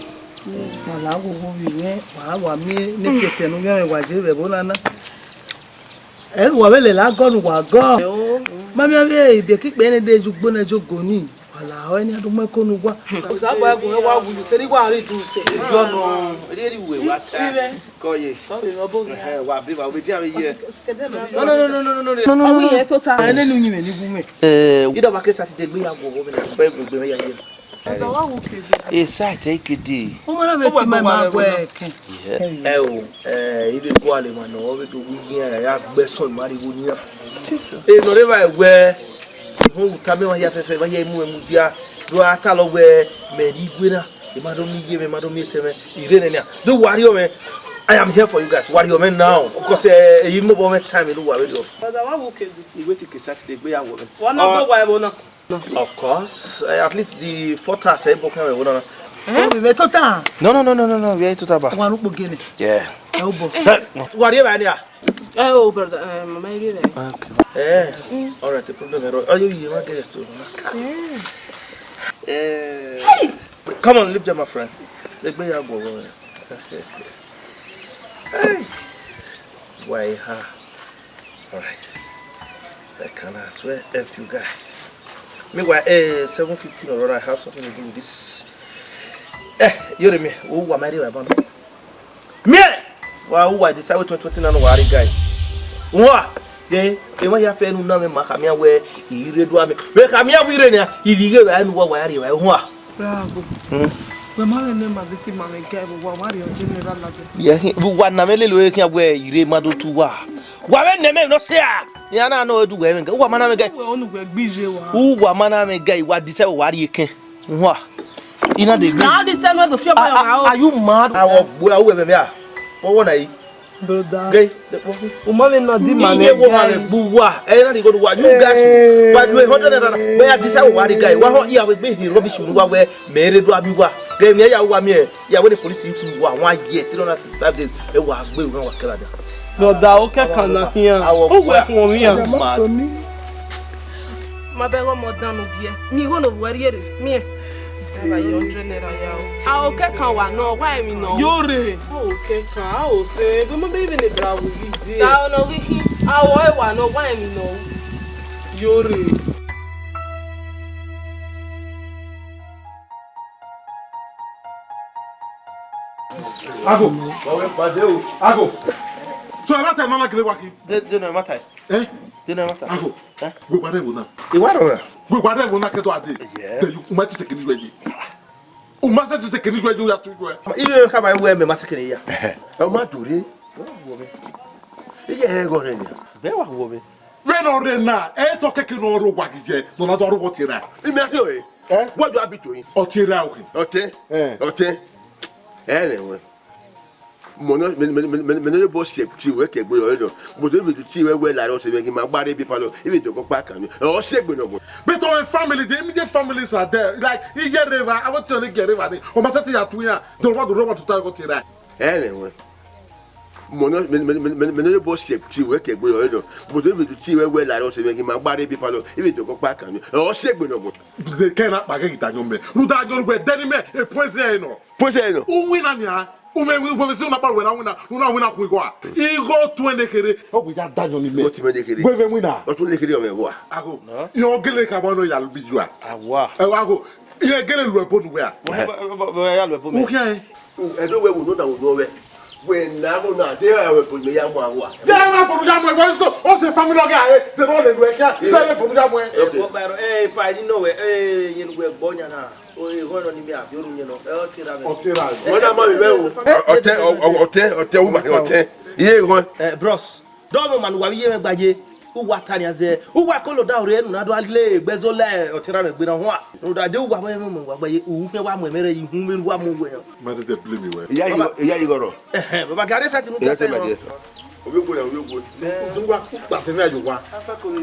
Ma la wo wo vbe mwẹ, wa, wa miẹn ne fiẹtẹ ne u ghẹ mwẹ wa je vbe ẹvbo na na. Ẹ, wa vbe lele agọ ne uwa gọ. Ma miẹn avbe ibiẹka ikpẹ ne de ye ugbo ne jogo ni. Wa la ọre ne a do mu ẹko ne uwa. Osanobua gu mwẹ wa wu yu, sẹ ne I wa rhie idu sẹ. Idu ọnọ, rhie rhie uwe wa ta. Kọ ye. Sọ vbe mwẹ ọbọ ghe. Ẹhẹn, wa be ba, obe dia vbe ye. No, no, no, no, no, no, no. No, no, no, no, no. Ẹ nene uyinmwẹ ne I wu mwẹ. Eh, I da wa ke Saturday gbe ya gu ọghọ vbe na, gbe gbe ya ye. Ada wa wu kede. E sa te kede. Ọ ma na vbe ti ma ma gbe ke. Ẹ o, eh, I vbe gualọ emwa ne ọ vbe do wu iran ya gbe ẹsọn ma rhie igho nian. E nọ rre evba wẹ, ihun ru tama emwa hia fẹfẹ, emwa hia i mu mwẹ mudia, do a talọ wẹ, mẹ rhie igue na, emwa do miẹn iye mwẹ, emwa do miẹn etẹn mwẹ, I rre nẹ nian. Do wa rriọ mwẹ, I am here for you guys. Wa rriọ mwẹ now, because, eh, I mobile mwẹ time ne uwa vbe rriọ. Brother, wa wu kede. I wait till Saturday, gbe ya wọ mwẹ. Wa na gbọ wa ẹvbo na. Of course, eh, at least the four hours, eh, bọ kan ẹvbo na. Eh? Ovbi mwẹ tota. No, no, no, no, no, no, we are tota ba. Wa ru kpo gene. Yeah. Ẹ o bọ. Hey, wa rhie evbare nia? Ẹ o, brother, eh, mama, I rhie evbare. Okay. Eh, all right, the problem is, oh, you, you might get so. Yeah. Eh. Hey! Come on, lift up, my friend. Egbe ya guọghọ. Hey! Why, huh? All right. I can as well help you guys. Meanwhile, eh, seven fifteen, all right, I have something to do with this. Eh, you me, who am I, my band? Me! Wa, who I decide with twenty twenty now, wa, guy. Wa! Eh, eh, why you have no name, ma, come here, where he read to me. Where come here, we read, yeah. He did get, I know what, why are you, why? Bravo. Hmm? Wẹ ma vbe ne ma vbe te ma mwẹ ga vbe owa, wa rhie ọjẹ nẹ ra ladian. Yẹ khin, vbe uwa na mwẹ lele ore khian wẹ ire ma do tu uwa. Wa vbe nẹ mẹ nọ sẹ a? Iran na nọ ẹdẹ uwẹ mwẹ ga, uwa ma na mwẹ ga. Uwẹ ọnii uwẹ gbe iye wa. Uwa ma na mwẹ ga, I wa decide wa rhie ekẹn. Uhua. I na de gbe. Na ọnii sẹ nu ẹdẹ fi ọba yọ wa o. Are you mad? Awọ gbe awọ ẹmwẹ mẹ a. Wọ wọ na yi. Brother. Gay. Uma vbe nọ di ma iye mwẹ wo ma ga. Vbe gbe uwa. Ẹ na de go do wa. You guys, eh, wa do a hundred naira. Wẹ ya decide wa rhie ga. Wa ho, ya vbe gbe hin rubbish unu wa wẹ mẹ rre do a mi wa. Gay, mẹ ya wa mi ẹ. Ya wẹ the police you wa, one year, three hundred sixty-five days. Ẹ wa gbe unu wa kẹra da. Brother, o kẹ kan na khian. Awọ o wẹ gua. Khuọnmwi iran. Ma bẹghe ọmọ dan ne u biẹ. Mi igho ne ovbi uẹ rhie rre. Miẹn. Ẹ gha ye hundred naira ya o. A o kẹkan wa nọ, wa emwi nọ. Yo rre. A o kẹkan, a o sẹ, ebe ma bẹghe vbene bra wu ghi die. Ta ọ nọ ghi khin. A o ẹ wa nọ, wa emwi nọ. Yo rre. Ago. Ago. So, ẹ ma ta, ẹ ma ma gele wa khin. De, de nọ, ẹ ma ta. Eh? De nọ, ẹ ma ta. Ago. Eh? Wẹ gba rẹ ẹvbo na. I wa rọ ra? Wẹ gba rẹ ẹvbo na kẹdọ ade. Yes. De yu, u ma sẹtin kene iye. U ma sẹtin kene iye, u ya tu iye. Iye ka ba wẹ mẹ ma sẹtin kene ya. Ẹ ma do re. Iye ẹ gọ rẹ nia. Bẹ wa wo mẹ. Vbene ọ rre na, ẹ tọ keke ne ọ rre owa ghi ye, ne ọ na do rre owa tie ra. Ime a khin ọre. Eh? Wẹ do a bi to yin. Ọ tie ra okhin. Ọtẹn. Eh. Ọtẹn. Ẹ rẹ wẹ. Mọ nọ, mẹ, mẹ, mẹ, mẹ, mẹ ne bọ si tie wẹ ke gbe ọre nọ. Mo do bi tie wẹ wẹ la rọ se mẹ ghi ma gba re bi palọ. Ibi do ko pa kan ni. Ọ se gbe nọ mo. But our family, the immediate families are there. Like, iye reva, I want to get reva. Ọ ma sẹtin ya tu ya. Do what, do what to tell you tonight. Ẹ rẹ wẹ. Mọ nọ, mẹ, mẹ, mẹ, mẹ, mẹ ne bọ si tie wẹ ke gbe ọre nọ. Mo do bi tie wẹ wẹ la rọ se mẹ ghi ma gba re bi palọ. Ibi do ko pa kan ni. Ọ se gbe nọ mo. Kẹ na kpa ghe ghi da yọn mẹ. Rhunmwuda yọn wẹ dẹ ni mẹ, e poison ẹ nọ. Poison ẹ nọ. U winna nia. U mwẹ, u mwẹ si una kpa wẹ na winna, una winna khu igho a. Igho tuẹn ne kherhe. Ọ wẹ ya da yọn ni mẹ. Igho tuẹn ne kherhe. Wẹ vbe winna. Ọ tuẹn ne kherhe ọ mwẹ igho a. Ago. Irẹn gele ka bọ nọ ya lu bi ju a. Awa. Ẹ wa go. Irẹn gele lu ẹbo nu wẹ a. Bọ ya lu ẹbo mẹ. U khian. Ẹdo wẹ wo no da wo no wẹ. Wẹ na mo na de ẹ wẹ bo mẹ ya mu awa. De ẹ wẹ bo ya mu ẹ, so, ọ sẹ family ọghe a re, de no le lu ẹ khian, de ẹ wẹ bo ya mu ẹ. Okay. Ẹ, pa ni nọ wẹ, ẹ, yẹn wẹ gbọ yan na. O, e, ghọn nọ ni mi a, bi oru yẹn nọ. Ẹ, ọ te ra mẹ. Ọ te ra mẹ. Ọ na ma mi vẹ o. Ọtẹn, ọ, ọ, ọtẹn, ọtẹn, u ma ọtẹn. Iye ghọn. Eh, bros, dọmọ ma ne uwa vbe iye mwẹ gba ye, uwa ta nian zẹ, uwa kolo da ore enu na do a le egbe zo lẹ ọtẹn ra mwẹ gbe na huan. Rhunmwuda de uwa mwẹ mwẹ uwa gba ye, u khian wa mu ẹmwẹ rẹ yi, ihun vbe uwa mu wẹ. Ma tete blame wẹ. Iya yi, iya yi gọrọ. Ẹhẹn, baba gari sẹtin nu. Iya gẹsẹ tẹ ma nọ. Jẹ. Ovbi ogo na, ovbi ogo. Uwa kpasẹ mwẹ yo wa.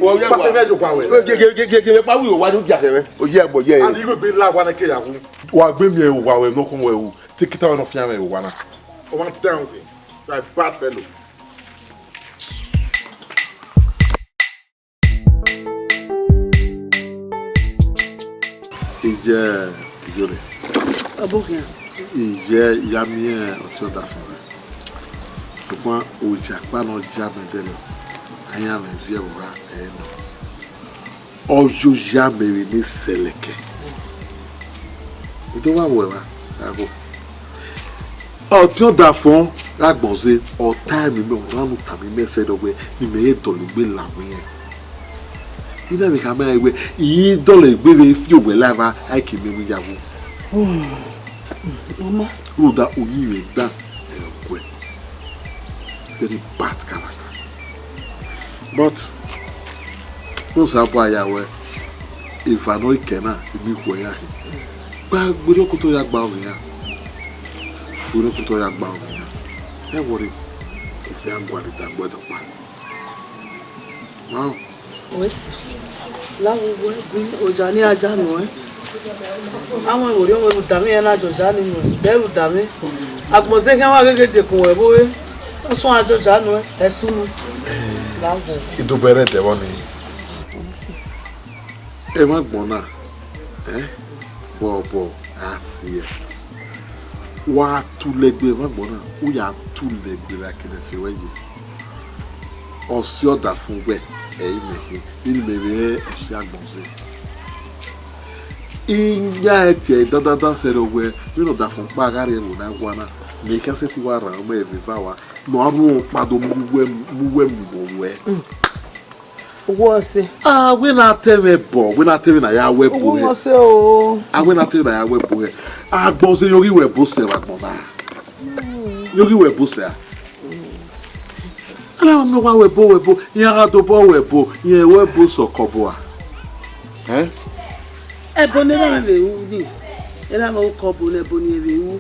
Ovbi ogo. Kpasẹ mwẹ yo wa wẹ. Ge, ge, ge, ge, ge, pa wi yo wa nu dia kẹ mwẹ. O ye ẹbọ ye. Ani igho gbe la wa nẹ ke ya wu. Wa gbe miẹn yo wa wẹ, nọ kọn wẹ wu. Te kita wẹ nọ fian mwẹ yo wa na. O ma down we. You are a bad fellow. Ijẹ, ijọre. Ọbokhian. Ijẹ ya miẹn ọtiọnda fẹnẹ. Sokpan oja kpa ne ọ ja mẹ dẹlẹ, a yan mwẹ viẹ vbe ọgha ẹre nọ. Ọ yo ya mẹ vbe ne sẹlẹkẹ. I do wa wẹ wa, a go. Ọtiọnda fọn gha gbọn ze, ọ ta ẹmwẹ mẹ, ọ na nu tama imẹ sẹ dọ wẹ, ne imẹ ye dọlegbe la wẹ irẹn. I na vbe khama ẹre wẹ, I dọlegbe vbe fi owẹ la eva, a i ke miẹn ne u ya wu. Mama. Rhunmwuda uyinmwẹ dan ẹre ọ guẹ. Very bad character. But, ne Osanobua ya wẹ, eva ne ọ i kẹ na, I miẹn ikhuo ya khin. Gba, gberriọ kotọ ya gba ọghe iran. Gberriọ kotọ ya gba ọghe iran. Ẹ wọrre, I sẹ a gualọ da gbe ẹdọkpa. Wow. Wẹ si, la vbe uwu ẹbu, oja ne a ja nuẹn. Awẹn vbe orhiọn mwẹ vbe uda mwẹ iran na jọja ni nuẹn, de vbe uda mwẹ. Agbọn zẹ khian wa gheghe dekun wẹ vbe ore. Ọ suẹn a jọja nuẹn, ẹ sunu. La wọ. Idobọ ẹre dẹvọ ni. Emwa agbọn na, eh, bọbọ a si ẹe. Wa tulẹ egbe emwa agbọn na, u ya tulẹ egbe vbe akẹnẹ fi ruẹ ye. Ọ si ọdafẹn uwẹ, ẹ i mẹ khin, vbene imẹ vbe re ọse agbọn zẹ. I ya ẹn tie dandandan sẹrriọ wẹẹ, vbene ọdafẹn ọkpa gha rrie ẹvbo ne a gua na, ne I khian sẹtin wa rhan ọmọ ẹre vbe eva ua, ne ọ rhuọn ọkpa do mu uwẹ, mu uwẹ mu vbe ruẹ. Uwọ ọse. A wẹ na te mwẹ ẹbọ, wẹ na te mwẹ na ya wẹ ẹbọ Uwọ hẹ. Ọse o. A wẹ na te mwẹ na ya wẹ ẹbọ hẹ. Agbọn zẹ yọ ghi wẹ ẹbọ sẹ vbe agbọn na. Yọ ghi wẹ ẹbọ sẹ a. Ana mẹ wa wẹ ẹbọ, wẹ ẹbọ, iran gha dobọ wẹ ẹbọ, iran wẹ ẹbọ sẹ ọkọbọ a. Ẹn? Ẹbọ ne erha mwẹ vbe ru ni, erha mwẹ ukọ ọbo ne ẹbọ ne irẹn vbe ru.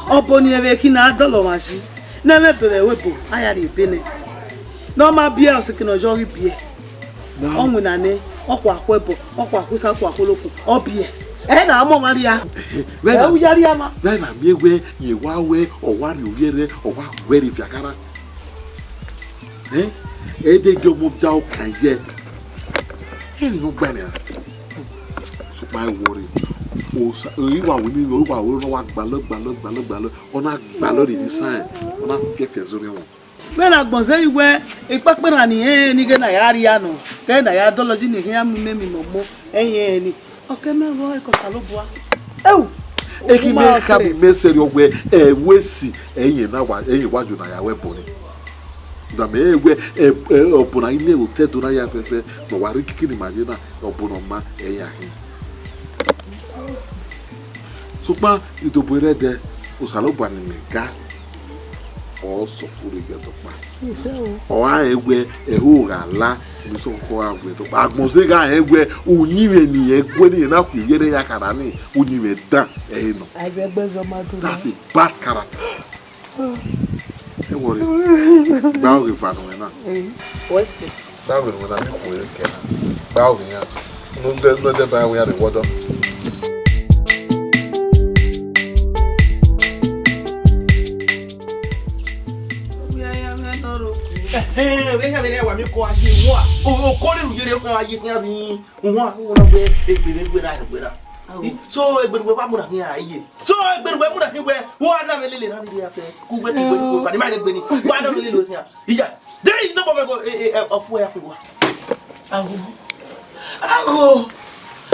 Ọbo ne irẹn vbe khin ne a dọlọ ọmwa yi, ne ẹ vbe bẹvbẹ ẹvbo ebo, a ya rhie ebe nẹ. Ne ọ ma biẹ ọsẹkẹ ne ọ yọ ghi biẹ. Na. Ọ winna nẹ, ọ khua khu ẹbọ, ọ khua khu isa, ọ khua khu olokun, ọ biẹ. Ẹ na ọmọ ọmwa rria. Vbẹ ẹ na, u ya rria ma. Vbẹ na miẹn wẹ, rẹn wa wẹ, ọ wa rhie ovbi ẹre, ọ wa wẹ rhie fiakara. Ẹn? Ẹ i de gie ọmọ da okan yẹ. Ẹ i rhie ọgba nian. Sokpan ẹ wọrre. Osa, ẹ i wa wẹ ni, ẹ i wa wẹ ne ọ wa gbalọ, gbalọ, gbalọ, gbalọ. Ọ na gbalọ rhie ne isan, ọ na fiẹfiẹ zẹ orhiọn. Vbene agbọn zẹ i wẹ, ekpakpa erhan ni rẹn ni ghẹ ne a ya rria nọ, ghẹ ne a ya dọlọ yi ne khian mu imẹ mimọ ọmọ, ẹyẹn ni. Ọ ke mẹ vbọ, ẹ ke Osanobua. Ẹu! Ekhi mẹ khama imẹ sẹrriọ wẹ, ẹvbo esi, ẹyẹn na wa, ẹyẹn wa yo na ya wẹ ẹbọ ni. Da mẹ rẹn wẹ, ẹ, ẹ, ọbo na i miẹn vbe otọ Ẹdo na ya fẹfẹ, ne ọ wa rre ikiki ne ima ye na, ọbo ne ọ ma, ẹyẹn a khin. Sokpan, idobọ ẹre dẹ, Osanobua ne imẹ ga, ọ sẹ ọfurre ghe ẹdẹ ọkpa. Isẹ o. Ọ gha rẹn wẹ, ẹho gha la, ne isẹ ọkọ gha wẹ ẹdẹ ọkpa. Agbọn zẹ gha rẹn wẹ, uyinmwẹ ne irẹn gue ne irẹn na khu ivbi ẹre ya kara ni, uyinmwẹ dan, ẹre nọ. Azẹgbẹzọ ma dun. That's a bad character. Ẹ wọrre. Gba oghe eva ne uwẹ na. Wẹ sẹ. Gba oghe ne uwẹ na, mi khuẹrhẹ kẹ na. Gba oghe yan. Unu dẹ, unu dẹ ba wẹ ya rre wọdọ. Ẹhẹn, vbe hia vbe ne wa mi ko a ye wa. O, o ko ni ru yere ko a ye khian bi. Uwa, uwa na wẹ egbe ne wẹ na, egbe na. So, egbe ne wẹ wa mu na khian a ye. So, egbe ne wẹ mu na khian wẹ, wa na vbe lele na ni ya fẹ. Ku wẹ ki wẹ ni ko fa ni ma egbe ni. Wa na vbe lele o khian. Iya. De i no bo me go, e, e, e, ofu ya pe wa. Agho. Agho.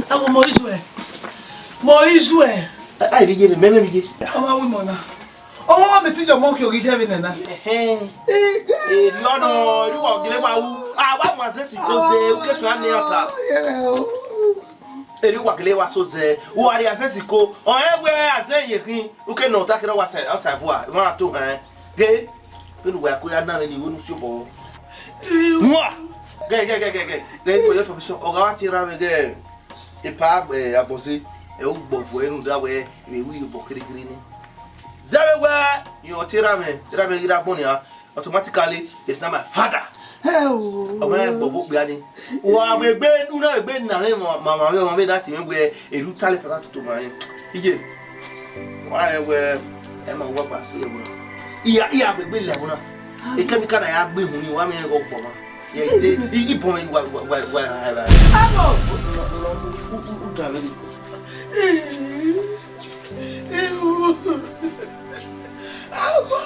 Agho mo izu ẹ. Mo izu ẹ. Ai, ri ye me, me, me, me ye. Ọmọ wi mọ na. Ọmọ wa mẹ ti jọ mọ kio ghi jẹ vbe nẹ na. Ẹhẹn. Ije. E, no, no, ri wa gele wa wu. A wa mu azẹ si ko zẹ, u ke suẹn ne ọ ta. Yeah. Eri uwa gele wa so zẹ, uwa rhie azẹ si ko, ọ rẹn wẹ azẹ ye khin, u ke nọ ta kherhe wa sẹ, ọ sa vua, ma to hẹn. Ghe, vbene uwa ko ya na vbe ni, vbene u si obọ. Mua! Ghe, ghe, ghe, ghe, ghe, ghe, for your information, ọ gha wa tie erha mwẹ ghe, epa, eh, Agbọnze, ẹ, u gbọ vuẹ rhunmwuda wẹ, vbe wi obọ kirikiri ni. Zẹ vbe wẹ, irẹn ọ tie erha mwẹ, erha mwẹ ghi rre agbọn nia, automatically, it's not my father. Ẹ o. Ọ ma rẹn gbọvọ okpia ni. Wa vbe egbe, u na vbe egbe na mwẹ, ma, ma, ma, ma, ma, vbe na ti mwẹ wẹ, eru talẹ fata tutu ma rẹn. Iye. Wa rẹn wẹ, ẹ ma wa gba fi ẹvbo na. Iya, iya vbe egbe lẹ ẹvbo na. Ekẹmika na ya gbe ihun ni, wa mwẹ ẹghẹ ọgbọ ma. Ye, ye, i, i bọ mwẹ wa, wa, wa, wa, wa, wa. Abo! U, u, u, u da mwẹ ni. Agho!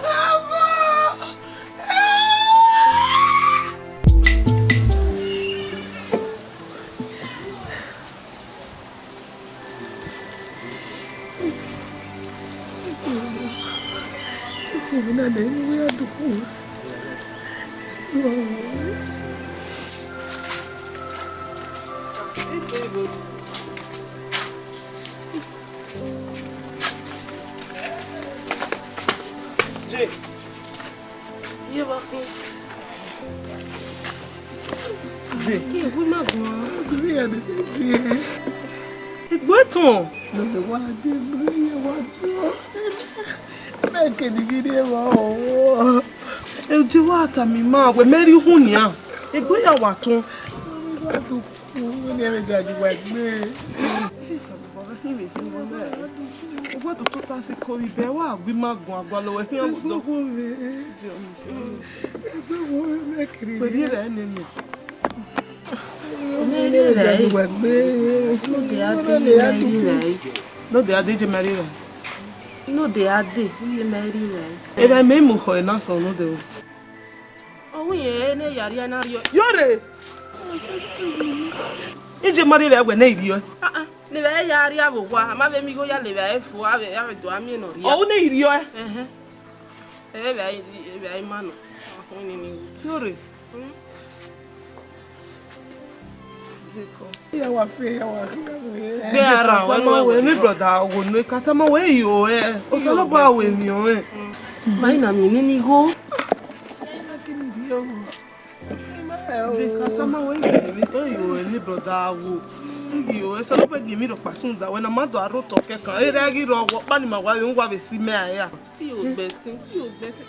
Agho! Ye wa khin. Ki ewu ima guan. Egbe etan. Mẹ kene ghi rrie evba o. Ẹ, de wa tama ima wẹ mẹ rhie uhunmwu nian. Egbe ya wa tọn. Uwẹ ne ẹ vbe da ju wa egbe. Uwẹ do tota si ko vbe ibẹ, wa gbe ima guan gualọ wẹ khian vbe odọ. Egbe wo mẹ kiri. Wẹ rhie ẹre nene. Mẹ rhie ẹre. Node a de, mẹ rhie ẹre. Node a de, je mẹ rhie ẹre. Node a de, iye mẹ rhie ẹre. Erha mẹ mu khọ na sẹ node o. Ọ wẹ irẹn ne ya rhie na rriọ. Yọrre. Iye ma rhie ẹre wẹ ne I rriọ. Ah, ah. Ne vbe ya rhie vbe owa, a ma vbe miẹn igho ya le vbe fo, a vbe, a vbe do a miẹn nọ rhie. Ọ ne I rriọ. Ẹhẹn. Ẹ vbe, ẹ vbe ima nọ. Ọhọn ni ni. Yọrre. Hmm. Jeko. Ya wa fe, ya wa fe, ya wa fe. Gbe ara, wẹ no wẹ ni brother, wo no ka tama wẹ yo, eh. Osanobua wẹ miẹn ọnrẹn. Ma i na miẹn nene igho. Jeko, tama wẹ yo, eh, yo, eh, ni brother wo. Yo, eh, Osanobua gi mi rhọkpa sunda, wẹ na ma do aro tọ kẹkan. Erha ghi rrọọ, ọkpa ni ma wa vbe, wa vbe si mẹ a ya. Ti ogbẹtin, ti ogbẹtin,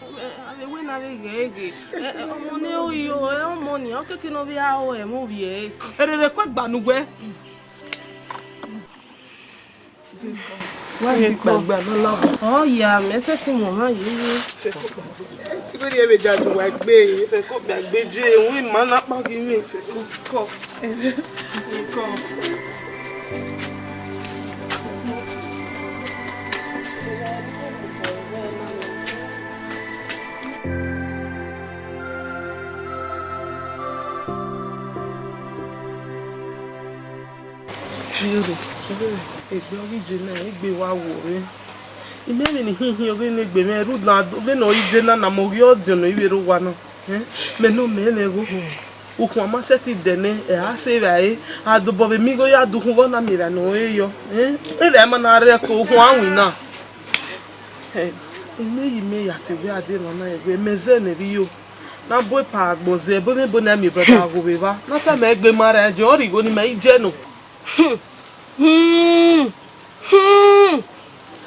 a vbe wẹ na vbe ghẹ ghe. Ẹ, ẹ, ọmọ ne ọ yo, ẹ, ọmọ ni, ọ keke ne ọ vbe aro ẹmwẹ ovbi ẹre. Erere kue gba ne uwẹ. Wa ti kpa gba na la. Ọ ya, mẹ sẹtin mu ọmwa ye ye. Ti wẹ rhie vbe da ju wa egbe. Fẹko gba egbe je, wọn ima na kpa ghi mwẹ. Fẹko. Ayọrre, egbe ọ ghi je na, egbe wa wo mwẹ. I mẹ vbene I hihiẹn ọghe ne egbe mwẹ, rhunmwuda vbene ọ ghi je na, na mẹ oghiọdiọn ne ọ i vbe rre owa na. Ẹn, mẹ ne ọ mẹ mwẹ igho. Okhuo ma sẹtin dẹ nẹ, ẹ a sẹ evbare, a dobọ vbe miẹn igho ya do ukhunmwu vbe ọ na miẹn evbare ne ọ re yọ. Ẹn, evbare ma na rre ẹko okhuo a winna. Ẹn, ene yi mẹ ya te wẹ a de emwa na wẹ mẹ zẹ nẹ vbe iyo. Na bu epa agbọn zẹ, ebo mwẹ ebo ne a miẹn brother Agho vbe evba. Na tama egbe ma ra, ẹn, ọ rhie igho ne ima i je nọ. Hmm, hmm.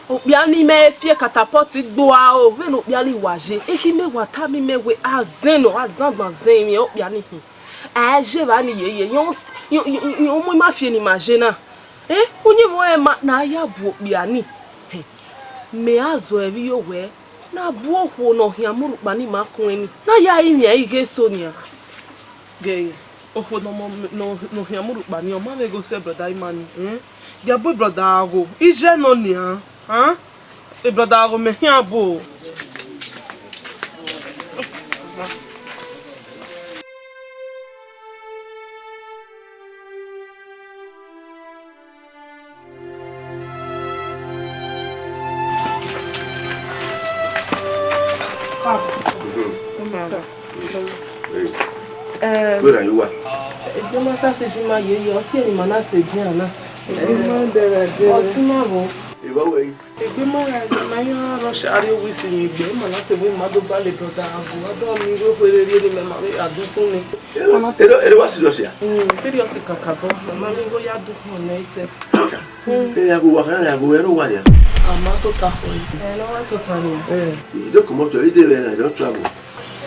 Okpia ni mẹ fi catapult gbe ua o, vbene okpia ni wa ye, ekhi mẹ wa tama imẹ wẹ a zẹ nọ, a zẹ agbọn zẹ emwi okpia ni hin. A ye evba ni yeye, ọ mu ima fi eni ma ye na. Eh, uyinmwẹ ọnrẹn ma ne a ya bu okpia ni. Mẹ a zọ ẹre vbe iyo wẹ, ne a bu okhuo ne ọ khian mu rhukpa ni ma kun ẹn ni, ne a ya rinmwian ighe eso nian. Ghe, okhuo ne ọ mọ, ne ọ, ne ọ khian mu rhukpa ni, ọ ma vbe ghe osẹ brother ima ni, eh? Gie a bu brother Agho, iye nọ nian, ah? E brother Agho mẹ khian bu o. Where are you? Egbe ma sa sẹ iye ma ye ye, ọ si eni ma na sẹ edian na. Ọ ti ma vbo. Evba wẹ yi. Egbe ma ra, egbe ma ya rọ sha rrie owa isinmwi egbe, ma na te wẹ ma do bale brother Agho, a do miẹn igho khuerere ni mẹ ma vbe ya dukun ni. Ero, ero, ero wa serious ya? Mm, serious kakabọ, mẹ ma miẹn igho ya dukun nẹ sẹ. Ẹ ya ghe uwa khan, ya ghe uwa ẹre uwa nia. A ma tota khuẹ. Ẹ, ne ọ wa tota nia. Ẹ, you don comot your ide vbe na, you don travel.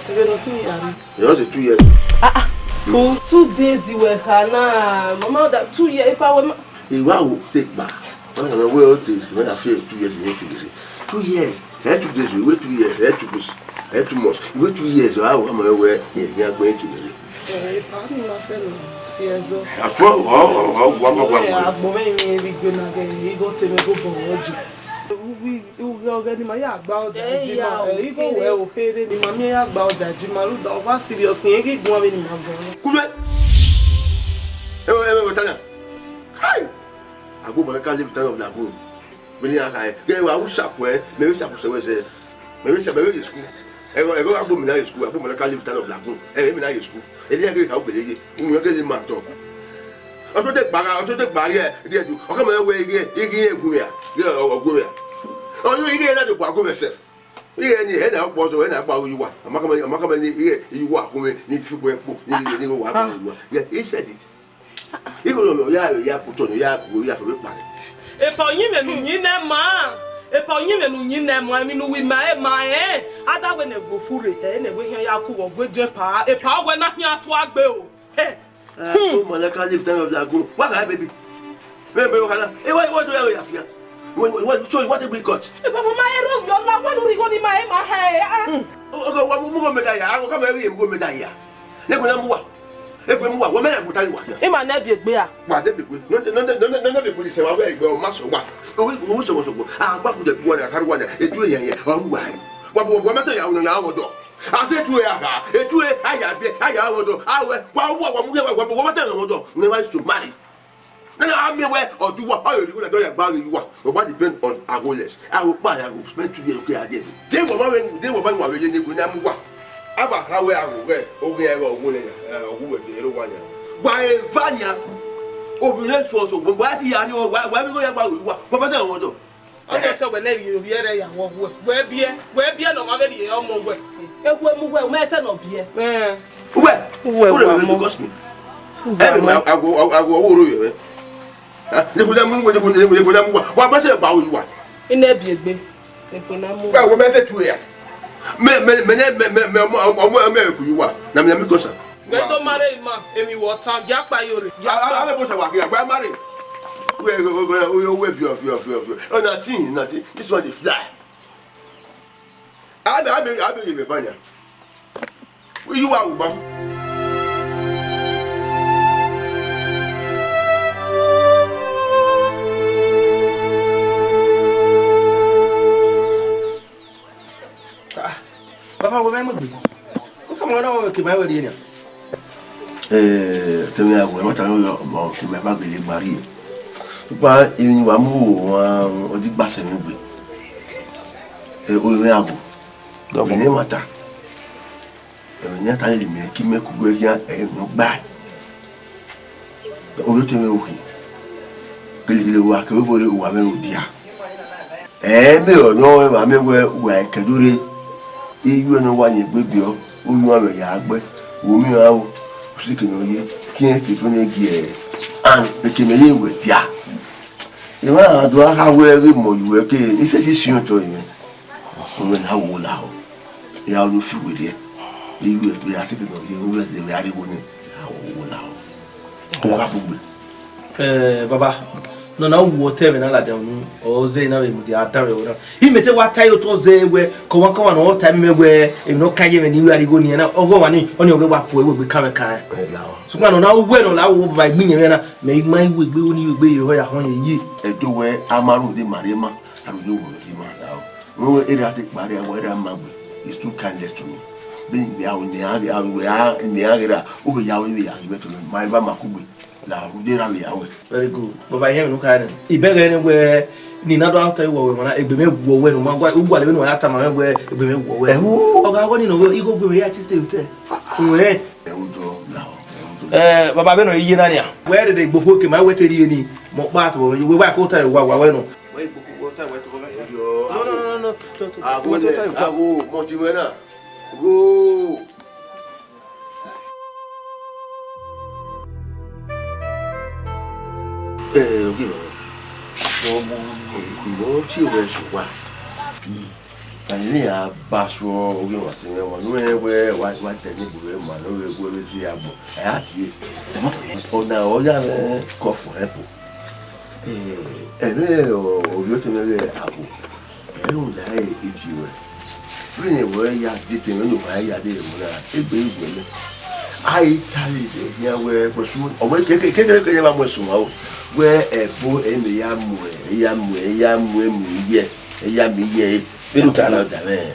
Ebe nọ khin ya rre. You don dey two years. Ah, ah. Two, two days wẹ kha na. Mama, that two years, if I were ma- I wa wo te gba. Wẹ na wẹ o te, wẹ na fi two years ye kigele. Two years. Ẹ two days, wẹ two years, ẹ two months. Ẹ two months. Wẹ two years, a wa ma wẹ, ye, ye gbe kigele. Ẹ, pa ni ma sẹ no, serious. Atọ, ọ, ọ, ọ, wa, wa, wa, wa. Ẹ, agbo mẹ mi bi gbe na ghe, igho te mẹ go bọ wọ je. Ughe ọghẹ ni ma ya gba ọda. Ẹ, ji ma, ya, ẹ, igho wẹ o khere ni ma mi ya gba ọda, ji ma rhunmwuda, ọ wa serious ni, ẹ ghi guan vbene ima guan. Kule. Ẹ, ẹ, ẹ, tana. Kai. Agbo mẹ ka live town of Lagoon. Vbene a kha, ghẹ wa u sakuẹ, mẹ vbe sakuẹ sẹ wẹ zẹ. Mẹ vbe sa, mẹ vbe ye school. Ẹghẹ, ẹghẹ wa gbe mẹ na ye school, a gbe mẹ na ka live town of Lagoon. Ẹ, mẹ na ye school. Ẹ, ne a gele ka u gele ye, u gele ma tọ. Ọ to te gba gha, ọ to te gba rrie, rrie du. Ọ ka ma wẹ ighe, ighe gu ya, ighe ọ gu ya. Ọ yo ighe na do gba gu sef. Ighe ni, ẹ na gba ọdọ, ẹ na gba uwa. Ama ka ma, ama ka ma ni ighe uwa ku ni fi gbe kpo, ni ni wa gba uwa. Yeah, he said it. Igho nọ, ọ ya, ya kpotọ nọ, ya, ya fẹ vbe kpa nẹ. Epa uyinmwẹ ne u yin nẹ ma, epa uyinmwẹ ne u yin nẹ ma, emwi ne u ru ima, ẹ ma rẹn. A da wẹ ne ẹguofu rre, ẹ ne ẹwe khian ya ku vbe ọgua ediọn epa, epa wẹ na khian tua gbe o. Hẹ, Ah, oh, man, I can't leave time of lagoon. What can I, baby? Baby, what can I? Hey, why, why do you have a fear? What, what, what, so you want to be caught? Eba mama ero yo la wa luri igho ni ma e ma ha e, ah. O, o, wa mu, mu igho mẹ da ya, a, ka ma ri mu igho mẹ da ya. Ne kwe na mu wa. E kwe mu wa, wa mẹ ya gu ta ni wa. Ima ne bi egbe a. Wa de bi egbe. No, no, no, no, no, no, bi egbe se wa we egbe o ma so wa. O wi, o wi so so. A gba ku de ku wa ya, ka ru wa ya. E tu e ya ya. Wa ru wa. Wa, wa, wa ma se ya, ya, ya, wa do. A se tu e a ga. E tu e a ya bi, a ya wa do. A we, wa, wa, wa mu ya, wa, wa, wa ma se ya wa do. Never used to marry. Na a miẹn wẹ ọ di uwa, ọ yọ rhie igho na dọ ya gba ghe uwa. Ọ wa depend on agho less. Agho kpa ya go spend two years, okay, a dẹ. De wẹ ma vbe, de wẹ ma wa vbe ye ne ego na mu uwa. A ba kha wẹ agho ghẹ, oghe ẹghẹ ọghu nẹ, ọghu wẹ de ro wa nia. Wa eva nia. Obìnrin sọ sọ, wa ti ya rhie, wa, wa vbe igho ya gba ghe uwa. Wa ma se ya wa do. Ọ sẹ wẹ ne rhie ovbi ẹre ya wọ wẹ. Wẹ biẹ, wẹ biẹ ne ọ ma vbe rhie ọmọ wẹ. Ewu emu wẹ, u mẹ sẹ ne ọ biẹ. Ẹn. Uwẹ, Uwẹ, uwẹ, wa mọ. Because me. Uwẹ, Ẹ bẹ wa mọ. Agbo, agbo, agbo, owó oró yẹ mẹ. Ha? Ní kò dá mú, ní kò, ní kò, ní kò dá mú wa. Wa ma se ba oyi wa. Ine bi egbe. Egbe na mu. Wa, wa ma se tu ya. Mẹ, mẹ, mẹ, mẹ, mẹ, mẹ, ọmọ, ọmọ, ọmọ, ọmọ, ẹ kú yìí wa. Na mi, na mi kọ sa. Gbe to mare ima, emi wọ tan, ya kpa yo re. A, a, a, bẹ bọ sa wa kí, a gba mare. Uwẹ, uwẹ, uwẹ, uwẹ, fiọ, fiọ, fiọ, fiọ. Oh, nothing, nothing. This one dey fly. Abe, abe, abe ye vbe ban ya. Uyi wa wu ban. Ah, baba, wo mẹ mu egbe. Wo ka ma na wo ke ma we rie nia. Eh, te me a wo, ma ta no yo, ma ke me ba gele gba rie. Sokpan, emwi ne uwa mu wo, ọ di gba sẹ mwẹ egbe. Eh, o mwẹ a wo. Dọbọ. Emwi ne ma ta. Emwi ne a ta lele mẹ, ke imẹ kugbe khian, emwi ne ọ gba. Oyo te mwẹ okhi. Gelegele uwa ke vbe rre, uwa mwẹ odia. Ẹ, mẹ ọnọ, emwa miẹn wẹ uwa ẹkẹdore. Iye ne ọ wa yin egbe biẹ, u yu amwẹ ya gbe, wo miẹn ọnrẹn aro, u si ke ne ọ ye, khian ke do ne gie, and eke mẹ ye wẹ dia. Emwa na do a kha wẹ ghe mọ ye uwẹ ke, I sẹtin siẹn otọ mwẹ. Ọmọ na wo lahọ. Ya ru fi werriẹ. Iye wẹ a si ke ne ọ ye, wẹ a rre igho nẹ, a wo lahọ. Ọ gha bun gbe. Eh, baba, nọ na wu otọ mwẹ na ladian unu, ọ zẹ na vbe mudia a danmwẹ ẹvbo na. I mẹ te wa ta ye otọ zẹ wẹ, kọmwa kọmwa ne ọ ta mẹ wẹ, emwi ne ọ kan ye mwẹ ne I gha rre igho nian na, ọghe ọmwa ni, ọnii ọghe wa fo ẹvbo egbe kan mwẹ kan. Ẹ, lahọ. Sokpan nọ na wẹ nọ la wo baba igbinna mwẹ na, mẹ i ma i wegbe, ọnii wegbe ye ọhọ ya họn ye ye. Ẹdẹ wẹ a ma rhode ma rre ma, a rhode wẹ rre ma, lahọ. Wẹ wẹ erha te kpa rre, wẹ erha ma gbe, is too kindness to me. Beni mẹ a ru ne a ghe, a ru wẹ a, ne a ghe ra, u vbe ya ru vbe ya ghi vbe to me, ma eva ma kugbe. La u de ra vbe ya wẹ. Very good. Baba, I họn emwi ne u kha rẹn. I bẹghe ne wẹ, ne I na do ta wẹ, wẹ, wẹ, egbe mwẹ wọ wẹ, ne u ma gua, u gualọ vbene uwa ya tama mwẹ wẹ, egbe mwẹ wọ wẹ. Ẹhu. Ọ gha wẹ ni nọ wẹ, igho gbe mwẹ ya ti stay hotel. Wẹ. Ẹhu dọ, la, ẹhu dọ. Eh, baba, vbene ọ ye na nia. Wẹ rere gbe okhuo ke ma wẹ te rhie ni, mọ kpa to wẹ, wẹ wa ko ta wẹ, wa, wa wẹ nọ. Wẹ gbe okhuo ta wẹ to wẹ. Yo, no, no, no, no, no. To, to, to. Agho, wẹ to ta wẹ. Agho, mọ ti wẹ na. Go. Eh, oge mwa. Ọmọ, ọmọ, tie wẹ sẹ owa. Ani ne a ba sẹ oge mwa, te mwẹ wa, ne wẹ, wẹ, wa, wa ta ne bu wẹ ma, ne wẹ gu wẹ si agbọn. Ẹ a tie. Ọna ọ ya mwẹ call for help. Eh, ẹmwẹ ovbi ọtẹn mwẹ ghe Awo. Ẹ i rhunmwuda ẹre iti ruẹ. Vbene wẹ ya dete mwẹ ne uwa ya dee mu na, egbe i guẹ mẹ. A i ta vbe khian wẹ, wẹ su, ọ wẹ keke, keke, keke, ya vbe mu ẹse uwa o. Wẹ ẹbo, ẹ mẹ ya mu, ẹ ya mu, ẹ ya mu, ẹ mu iyẹ, ẹ ya mu iyẹ, ẹ. Vbene u ta na. Ọda mwẹ.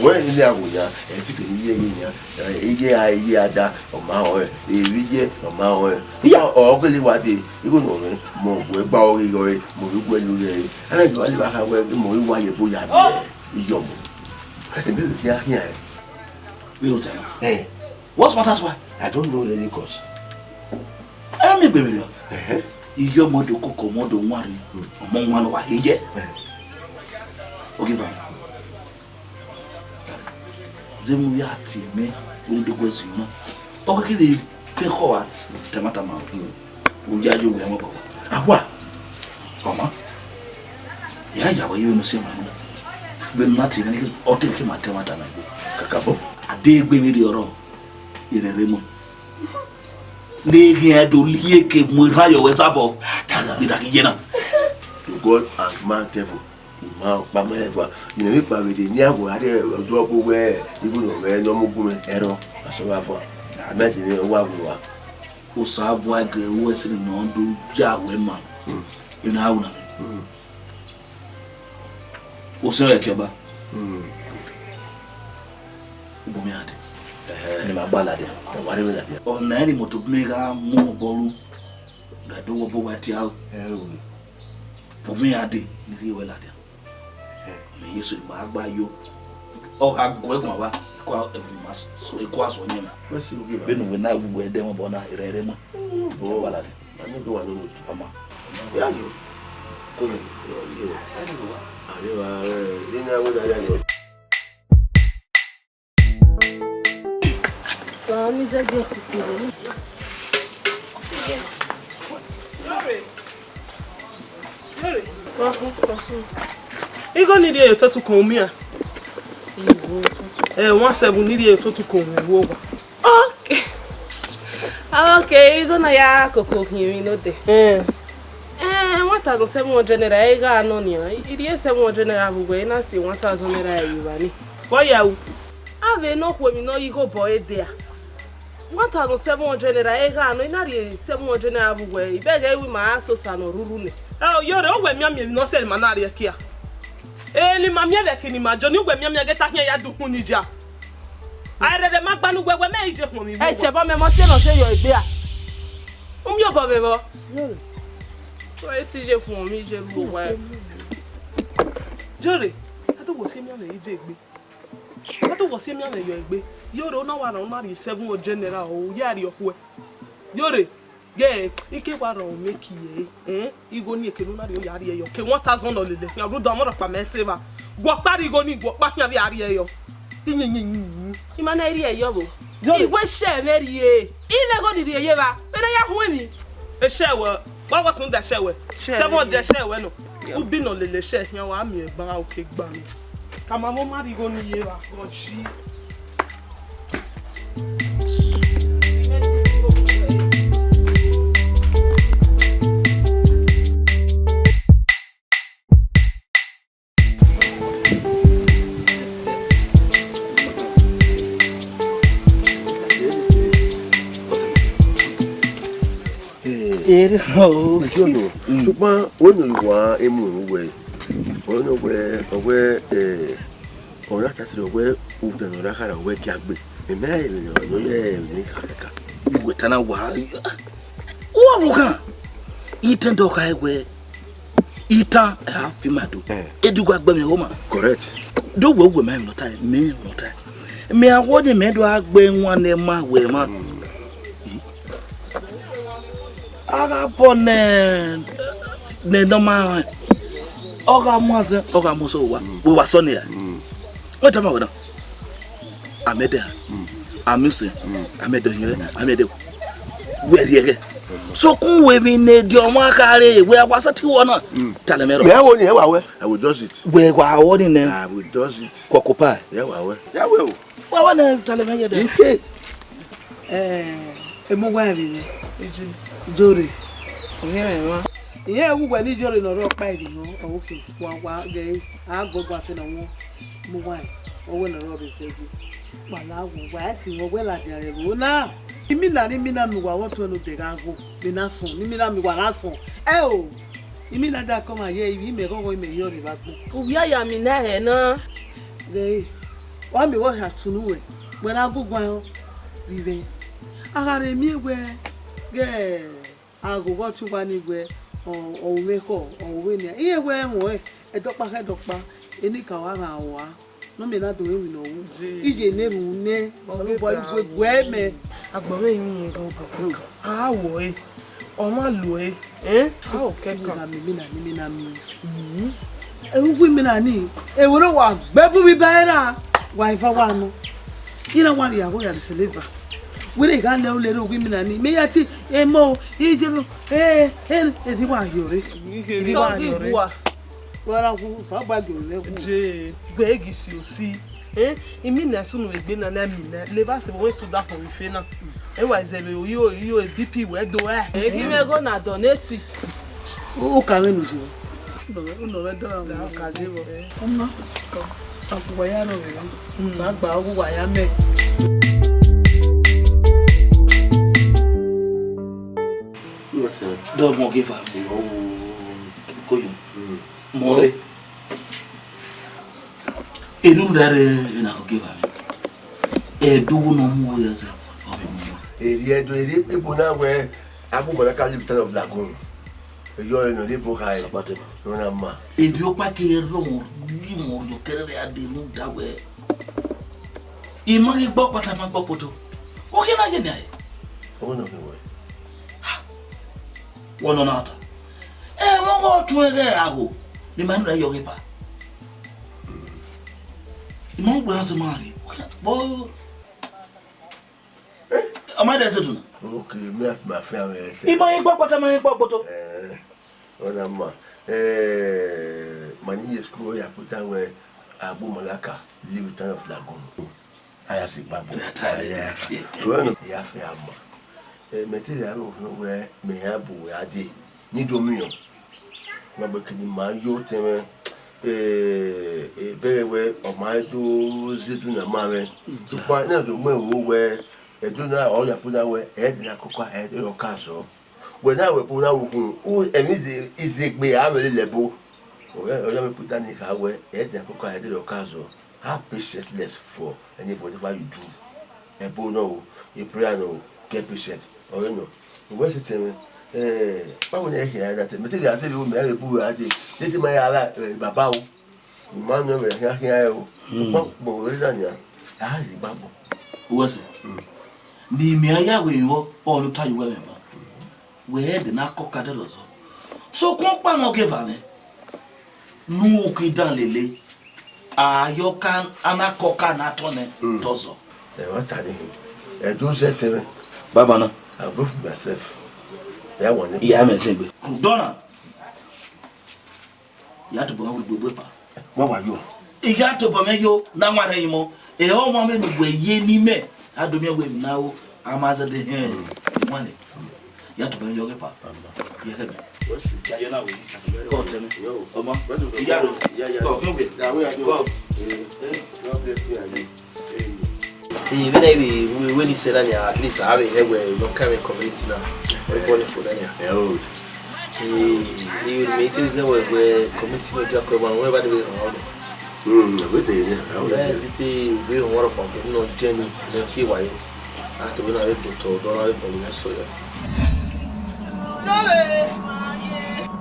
Wẹ ne a wo yan, ẹ si kẹ ne iyẹ ye yan, ẹ, iyẹ a, iyẹ a da, ọ ma họn ẹ, ẹ, ivbi iyẹ, ọ ma họn ẹ. Iya. Ọ gele wa dee, igho ne ọ mwẹ, mẹ ọ gu ẹre gba ọghe igho ẹre, mẹ ọ vbe gu ẹre lele ẹre. A na do a lele vbe akha wẹ, mẹ ọ i wa ye ẹbo ya miẹn iyọmọ. Ebe vbe khian khian ẹre. Vbene u ta na. Eh. What matters why? I don't know really, cause ẹ miẹn egbe vberriọ. Ẹhẹn. Iyọmọ do koko, ọmọ do wanrre, hmm, ọmọ wan ne uwa he yẹ. Eh. Ogieva. Zẹ vbene u ya tie mẹ, vbene u do gu ẹre sẹ na. Ọ keke vbe bẹn khọ wa, tama tama. Hmm. U ya ye owẹ ẹmwẹ bọbọ. Awa. Ọma. Ya ya wẹ ye vbene u sẹ emwa na. Vbene u na tie mẹ, ọ te ke ma tama tama egbe. Kakabọ. A de egbe vberriọ rrọọ, erhẹrhẹ nọ. Ne eghian do li eke mu erhan yọ wẹ sabọ. Tana bi da ghi ye na. To God and man devil. Ima ọkpa ma eva. Ni me kpa vbe de ni a wo are ọdọ ọkpọ wẹ, ibu nọ mwẹ ne ọ mu gun mwẹ ẹrọ. Asọ gha fua. Amẹ de ne wa wu wa. Osa bua gẹ wẹ sẹ ne ọ do ya wẹ ma. Ina a wu na. Osẹ ọre ẹki ọba. Ugbẹn mẹ a dee. Ẹhẹ. Ne ima gba ladian. Ẹ wa rre vbe ladian. Ọ na ẹre ne imọto ne gha mu obọ ru. Ra do wọ obọ wa tie aro. Ẹ ro. Ugbẹn mẹ a dee, ne I rhie ruẹ ladian. Ẹ. Mẹ Jesu ne ima gba yo. Ọ gha gu ẹguọn vba, I kua, ẹguọn ma so, I kua so ọyẹn na. Wẹ si ughe ba. Vbene uwẹ na wu ẹdẹ mwẹ obọ na, erhẹn rre ma. Ẹ wa ladian. Ani do wa nunu. Ọma. Ya yo. Ko yo. Yo. Ani do wa. Ani wa, eh, de na wo da ya yo. Wa ni ze bi ti kiri. Yore. Yore. Wa ko ko so. Igho ni rhie ye ototu kan umia. Igho. Eh, one seven ni rhie ye ototu kan umia wo wa. Okay. Okay, igho na ya koko khin emwi node. Eh. Eh, one thousand seven hundred naira, I gha nọ nian. I rhie seven hundred naira vbe uwẹ, I na si one thousand naira ye evba ni. Vbọ ya ru? Avbe ne ọ khu emwi ne ọ ye igho obọ ẹre dia. One thousand seven hundred naira, I gha nọ, I na rhie seven hundred naira vbe uwẹ. I bẹghe wẹ ima a so osa ne ọ rhurhu nẹ. Ẹ o, Yore, uwẹ mianmian emwi ne ọ sẹ ne ima na rhie kia. Eni ma miẹn vbe ẹki ne ima jọ, ne uwẹ mianmian ghe ta khian ya du hun ni ja. A rẹrẹ ma gba ne uwẹ, wẹ mẹ i je khuọnmwi vbe uwa. Ẹ tẹ bọ mẹ mọ se nọ se yọ egbe a. U miẹn obọ vbe vbọ? Wẹ i te je khuọnmwi je ru uwa. Jere, a do wọ si emianmwẹ i je egbe. A do wọ si emianmwẹ yọ egbe. Yore, ọ na wa rhan, ọ na rhie seven hundred naira, ọ ya rhie ọkhuẹ. Yore, ghe, I ke wa rọ mẹ kie, eh? Igho ni eke ne u na rhie, ọ ya rhie yọ. Ke one thousand nọ lele khian, rhunmwuda ọmọ rhọkpa mẹ sẹ evba. Gu ọkpa rhie igho ni, gu ọkpa khian vbe a rhie yọ. Iyin, iyin, iyin, iyin. I ma na rhie yọ vbo? Iwe shẹ mwẹ rhie. I mwẹ igho ni rhie ye evba. Vbene ya hu emwi. Eshẹ wẹ, wa wa sun da eshẹ wẹ. Seven hundred eshẹ wẹ nọ. Ubi nọ lele eshẹ khian, wa miẹn gba, oke gba nọ. Ka ma vbe ma rhie igho ni ye evba, gọ ji. Erha o. Ijọnọ, sokpan wẹ nọ wa emu wẹ, wẹ nọ wẹ, wẹ, eh, ọ na ta sẹ wẹ, ugbẹn nọ ra khara wẹ gia gbe. Mẹ mẹ ra emwi ne ọ ye emwi ne I kha kaka. Uwẹ ta na wa. Uwa vbe khan. Itẹn dọ kha wẹ. Itan, a fi ima do. Eh. Edu gua gbe mwẹ ho ma. Correct. Do wẹ uwẹ ma emwi ne ọ ta, mẹ emwi ne ọ ta. Mẹ a wọ ne mẹ do a gbe wan ne ma wẹ ma. Mm. A gha bọ nẹ, nẹ nọ ma rẹn. Ọ gha mu azẹn, ọ gha mu osẹ owa. Mm. Wẹ wa sọ ne ra. Mm. Wẹ tama wẹ na. Amẹdẹ, mm, Amuse, mm, amẹdẹ yẹn, mm, amẹdẹ wẹ rhie ẹghẹ. Sokun wẹ emwi ne ediọmwa khare, wẹ wa sẹtin wọ na. Mm. Talẹ mẹ rọ. Mẹ wo ni ẹ wa wẹ. I will just it. Wẹ wa wọ ni nẹ. I will just it. Kọkopa. Ẹ wa wẹ. Ya wẹ o. Wa wọ nẹ, talẹ mẹ yẹ dẹ. Ife. Eh, emu wa emwi nẹ. Ijore. Ohiẹn ẹmwa. Iran wu wẹ ni Ijore ne ọ rre ọkpa emwi nọ, ọ ke wa wa ghe a gọgua sẹ ne ọ wọn. Mu wa, ọ wẹ ne ọ rre ọvbe zẹgbe. Kpala wo wa, ẹ si wẹ wẹ ladian rẹ ro na. Imina ni imina mi wa wọ tuẹ ne odẹ gha gho, mi na sọn, ni imina mi wa na sọn. Ẹ o, imina da kọ ma ye, ivbi mẹ ghọghọ imẹ yọ rre vbe agbọn. Uwia ya mi na hẹ na. Ghe, wa mi wọ ha tunu wẹ, wẹ na gu guan vbe ivẹ. A gha rhe miẹn wẹ, ghẹ aghogho ọtẹn uwa ni wẹ, ọ, ọ mwẹ khọ, ọ mwẹ nian. Iye wẹ ẹmwẹ ẹdọkpa khẹ ẹdọkpa, enikaro a rhan ua. Ne ọ miẹn na do emwi ne ọ wu. Iye ne erhunmwu nẹ, Osanobua i gue guẹ mẹ. Agbọn mwẹ emwi rẹn ghe obọ kankan. A wọ ẹre, ọ ma lo ẹre, ẹn? A ò kẹkan. Mina mi, mina mi, mina mi. Mhm. Ẹvbo imina ni, ẹvbo ne wa gbẹ bu mi ba ẹre ra, wa eva wa nọ. Ina wa rhie agho ya rhie sẹlẹ eva. Wẹ rhe gha lẹ ule rre uwu imina ni, mẹ ya tie, emọ o, ijẹlo, e, e, edi wa yọ re. Edi wa yọ re. Wa ra wu, sa gba gbe ole wu. Je, gbe gi si osi. Eh, imina sunu egbe na na mina. Leva se bo we tu da ko ife na. Ewa izẹvbe, iyo, iyo, B P wẹ do ẹ. Eghi mwẹ gho na dọ ne eti. O ka vbe nu je. Unọ vbe, unọ vbe dọ ra ka je vbọ. Ọma, saku wa ya rọ vbe. Ba gba ọghu wa ya mẹ. Dọgbọn ke fa. Koyo. Mọ re. Enu da rre na ogieva mwẹ. Ẹdẹ owa ne ọ mu uwu ẹzẹ, ọ vbe mu uwu. Erriọ ẹdẹ, erriọ ebo na wẹ, agbọn na ka live town of Lagoon. Erriọ ẹre nọ, erriọ ebo kha ẹre. Sabatema. Nọ na ma. Emwi ọkpa ke rrọọ, rri mwẹ orhiọn kẹrẹrẹ a de rhunmwuda wẹ, I ma ghi gbe ọkpata, ma gbe ọkpoto. Ọ khe na ye nian hẹ? Ọ wẹ nọ khin wẹ. Wẹ nọ na ta. Ẹ, vbe ọghe ọtuẹn ghẹ agho, ne ima nu ra ye ọghe epa. I ma gbe asẹ ma ghe. Kpọ. Ọ ma dẹ sẹ dun na. Okay, me, ma fian mwẹ ẹtẹ. I ma ghi gbe ọkpata, ma ghi gbe ọkpoto. Eh, ọ na ma. Eh, ma ni ye school, ọ ya put am wẹ agbọn ma ya ka live town of Lagoon. A ya sẹ igbagbo. Ra ta lẹ. A ya, so, ẹn, I ya fian ma. Eh, mẹ te rhie aro wẹ mẹ ya bu wẹ a dee, ne I do miẹn. Ma gbe kene ima yo otẹn mwẹ, eh, eh, bẹghe wẹ ọ ma do zẹ edu na ma mwẹ. Sokpan, na do mu ẹn ro wẹ, edu na ọ ya put am wẹ, ẹdẹ na kọkọ, ẹdẹ ọ ka zọ. Wẹ na wẹ ẹbo na ru ukhunmwu, u, emwi ize, izegbe a vbe lele ẹbo. Ọ ya, ọ ya vbe put am ni kha wẹ, ẹdẹ na kọkọ, ẹdẹ ọ ka zọ. Have patience less for any whatever you do. Ẹbo nọ o, e prayer nọ o, get patient. Ọre nọ. Uwẹ sẹ tẹn mwẹ, eh, báwo ni ẹ khian na tẹ? Mẹ te rhie asẹ vbe mẹ, a vbe bu wẹ a dee. Te te ma ya ra, eh, baba o. Ima nọ mwẹ khian khian o. Sokpan, gbọghọ vbe na nian, a gha ye igbagbo. Uwẹ sẹ. Mm. Ne imẹ a ya wẹ emwi vbọ, ọ ne u ta ye uwẹ mwẹ ba. Wẹ ẹdẹ na kọka dẹdẹ ọzọ. Sokpan ọkpa mwẹ ogieva mwẹ. Ne u ki dan lele, a yọ ka a na kọka na tọn nẹ, mm, tọzọ. Ẹ wa ta ni hin. Ẹ do zẹ tẹn mwẹ. Baba na. I prove myself. Ẹ wa ni. Iya mẹ sẹ egbe. Dọna. Ya tobọ mwẹ gbegbe pa. Wa wa yo. I ya tobọ mwẹ yo, na wa rẹ imọ. Ẹ ọmọ mwẹ ne uwẹ ye ne imẹ. A do miẹn wẹ emwi na ro, a ma zẹdẹ hẹn. Iwan nẹ. Ya tobọ mwẹ yo ghe pa. Ye kẹ mẹ. Ya yo na wẹ. Kọ tẹ mẹ. Ọmọ. Ya ro. Kọ kẹ wẹ. Kọ. Eh, vbene I vbe ru ẹre ni sẹ na nia, at least a vbe hẹ wẹ ne ọ kan mwẹ community na, ọ bọ ni fo na nia. Ẹ o. Eh, I vbe miẹn te zẹ wẹ, wẹ community ne ọ dia kọ, wẹ ba de vbe rhan ọnẹ. Hmm, wẹ sẹ ne, a o. Ẹ, te te vbe rhan ọrọkpa, but nọ jẹ ni, ne fi wa yo. A to na vbe do to, do na vbe bọ ni so ya. Lọre.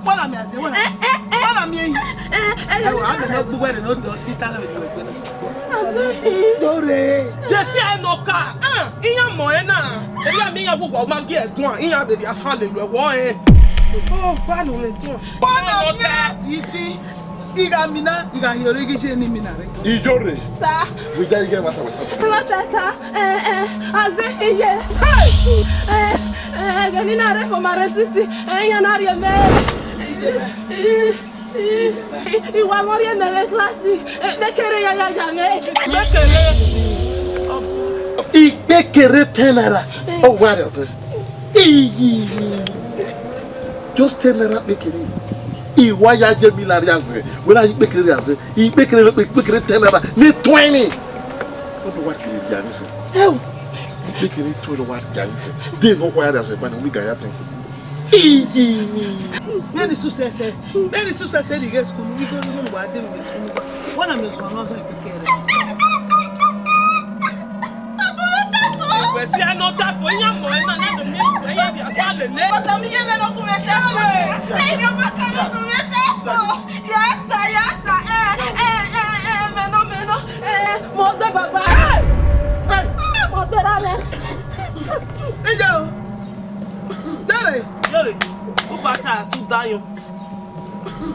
Wala mi aze, wala. Wala mi eyi. Ẹ wẹ, a vbe nọ gbe uwẹ rre ne ọ dọ si ta lẹ vbe wẹ gbe na. Lọre. Jesi ẹ nọ ka, ah, iyan mọ ẹ na. Eya mi iyan wu wọ ma gi ẹguan, iyan vbe via san lele ẹwọ ẹ. Ọ gba nu rẹ tuan. Wala mi iti. I gha mina, I gha hiẹ ọre ghi je ne I mina rre. Iyore. Sa. Wẹ ja ighe ẹmwata wẹ ta. Ẹmwata ta, ẹ, ẹ, aze iye. Hey! Ẹ, ẹ, ẹghẹ ne I na rre fo ma rre sisi, ẹ, iran na rhie mẹ. I wa vbe rhie mẹ vbe class, ẹ, ikpekere ya ya mẹ. Ikpekere? Ikpekere ten naira. Ọ wa rhie aze. Iyi. Just ten naira ikpekere. I wa ya ye mi la rhie aze. Wẹ na ye ikpekere rhie aze. Ikpekere, ikpekere ten naira. Ni twenty. Ọ do wa kere dia ni sẹ. Ẹo. Ikpekere twenty wa dia ni sẹ. De no wa ya rhie aze pa ni, wi ga ya ten. Iyi ni. Many success. Many success ni ghe school. Wi go, wi go, wa de wi school. Wa na mi osuan na zọ ikpekere. Wẹ si a nọ ta fo, iyan mọ ẹ na, ne do mi, ẹ ya bi asa lele. Ọtọ mi ye mẹ nọ kun mẹ ta fo. Ẹ yọ ba ka nọ kun mẹ ta fo. Ya ta, ya ta, ẹ, ẹ, ẹ, ẹ, mẹ nọ, mẹ nọ, ẹ, mọ gbe baba. Ẹ, mọ gbe ra rẹ. Ẹ jẹ o. Dere. Dere. U ba ta tu da yo.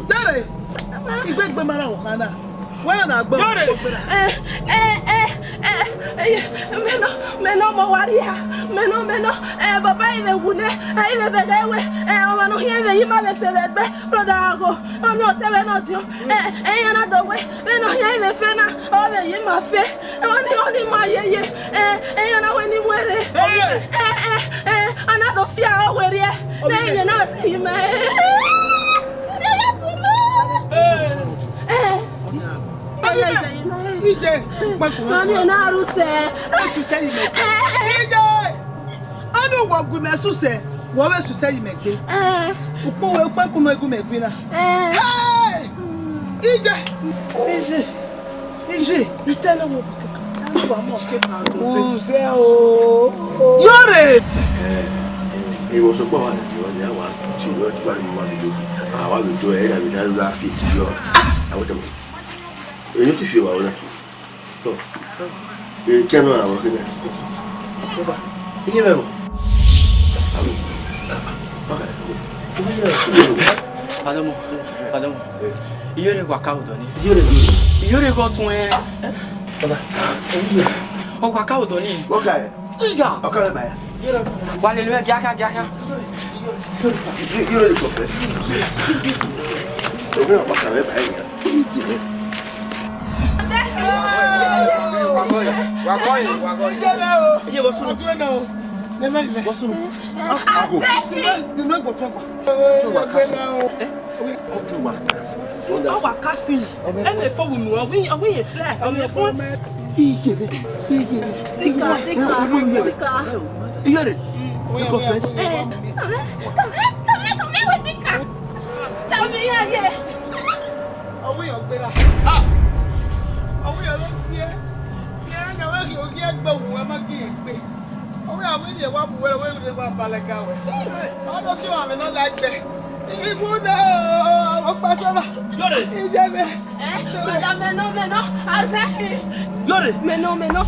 Dere. Igbe gbe mara wo kana. Wa na gbe. Dere. Ẹ, ẹ, ẹ, ẹ. Eye, mẹ nọ, mẹ nọ, mọ wa rria. Mẹ nọ, mẹ nọ, eh, baba, I vbe wu nẹ, I vbe vbe ghẹ wẹ, eh, ọmwa ne ọ khian vbe ye ima vbe fe vbe ẹgbẹ, brother Agho, ọni ọtẹn vbe nọ diọn, eh, eh, iran na do wẹ, vbene ọ khian vbe fe na, ọ vbe ye ima fe, ọni, ọni ima yeye, eh, eh, iran na wẹ ne I mu ẹre, eh, eh, eh, a na do fi aro werriẹ, ne iyẹn na zẹ ima, eh. Eh. Ije, mami na rusẹ. Esusẹ yi mẹ gbe. Ije, ọni wọ gu mẹ susẹ, wọ vbe susẹ yi mẹ gbe. Ukpo wẹ ukpo ku mẹ gu mẹ gbe na. Hey! Ije. Ije. Ije, itẹlẹ wo. Wa mọ ke pa do se. Usẹ o. Yore. Ìwọ sọ pé àwa nìyẹn wà ní àwa tí ìwọ ti wà nínú wa mi lóbi. Àwa mi tó ẹ ẹ dàbí dáná ló fi ètí yọ. Àwọn tẹmọ. Èyí ti fi wà wọlé. Tọ. Èyí kí ẹ náà àwọn kéde. Iye mẹ o. Pardon, pardon. Iyore wa ka odọ ni. Iyore. Iyore gọ tun ẹ. Ọ wa ka odọ ni. Wọ́n kà ẹ̀. Ija. Ọkọ rẹ bàyà. Wa lele mẹ giagia giagia. Iyore ni kọfẹ. Òwe ọ̀pá kà rẹ bàyà yẹn. Wa gọ yìí, wa gọ yìí. Iye wọ sunu. Wọ sunu. Ago. Ọ wa kasi. Ẹnẹ fọ wunu, ọ wi, ọ wi ye fly, ọ ye fọ. Iyore. Iyore. Iyore. You confess? Eh, come here, come here, come here, come here with the car. Tell me, yeah, yeah. Ọwọ́ èèyàn gbéra. Ah! Ọwọ́ èèyàn ló sí ẹ́. Ní ẹ̀rọ náà wá rí orí ẹgbẹ́ òun, ẹ má gé e pé. Ọwọ́ àwọn ènìyàn wá bu wẹ́rẹ́ wẹ́rẹ́ wá balẹ̀ ga wẹ̀. Ọdún sí ọ̀rẹ́ náà láìpẹ́. Ìgbóná ọ̀pá sábà. Yọ̀rẹ̀. Ìjẹ́bẹ̀. Eh, brother, mẹ nọ, mẹ nọ. Azẹ. Yọ̀rẹ̀. Mẹ nọ, mẹ nọ.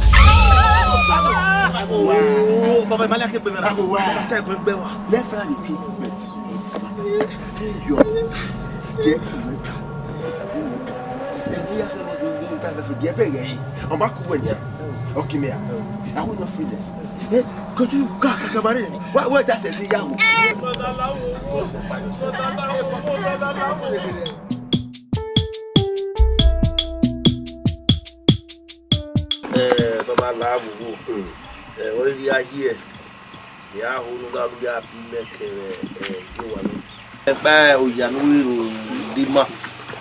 Baba, ìmọ̀lẹ́ akéèpé mẹ́ra. Àgùwà. Ṣé ẹ̀gbọ́n gbẹ wa? Lẹ́fẹ̀ẹ́ àlè kí n gbẹ. Yo, jẹ mẹka, mẹka, kẹmẹ ya fẹ ọmọ ọdún ta fẹfẹ jẹ bẹgẹ yìí, ọmọ akú wẹ yẹn, ọkìmẹ a, àwọn èèyàn fi lẹ, ẹ kọjú ká kàkà bá rẹ, wá wá ẹja sẹ sí yàwó. Ẹ bàbá làwùwò, ẹ wọ́n rí ayé ẹ. Ya ho ne u gha rhie ya fi mẹ kevbe, eh, gie owa nọ. Ẹkpa oya ne u rhie ru de ima,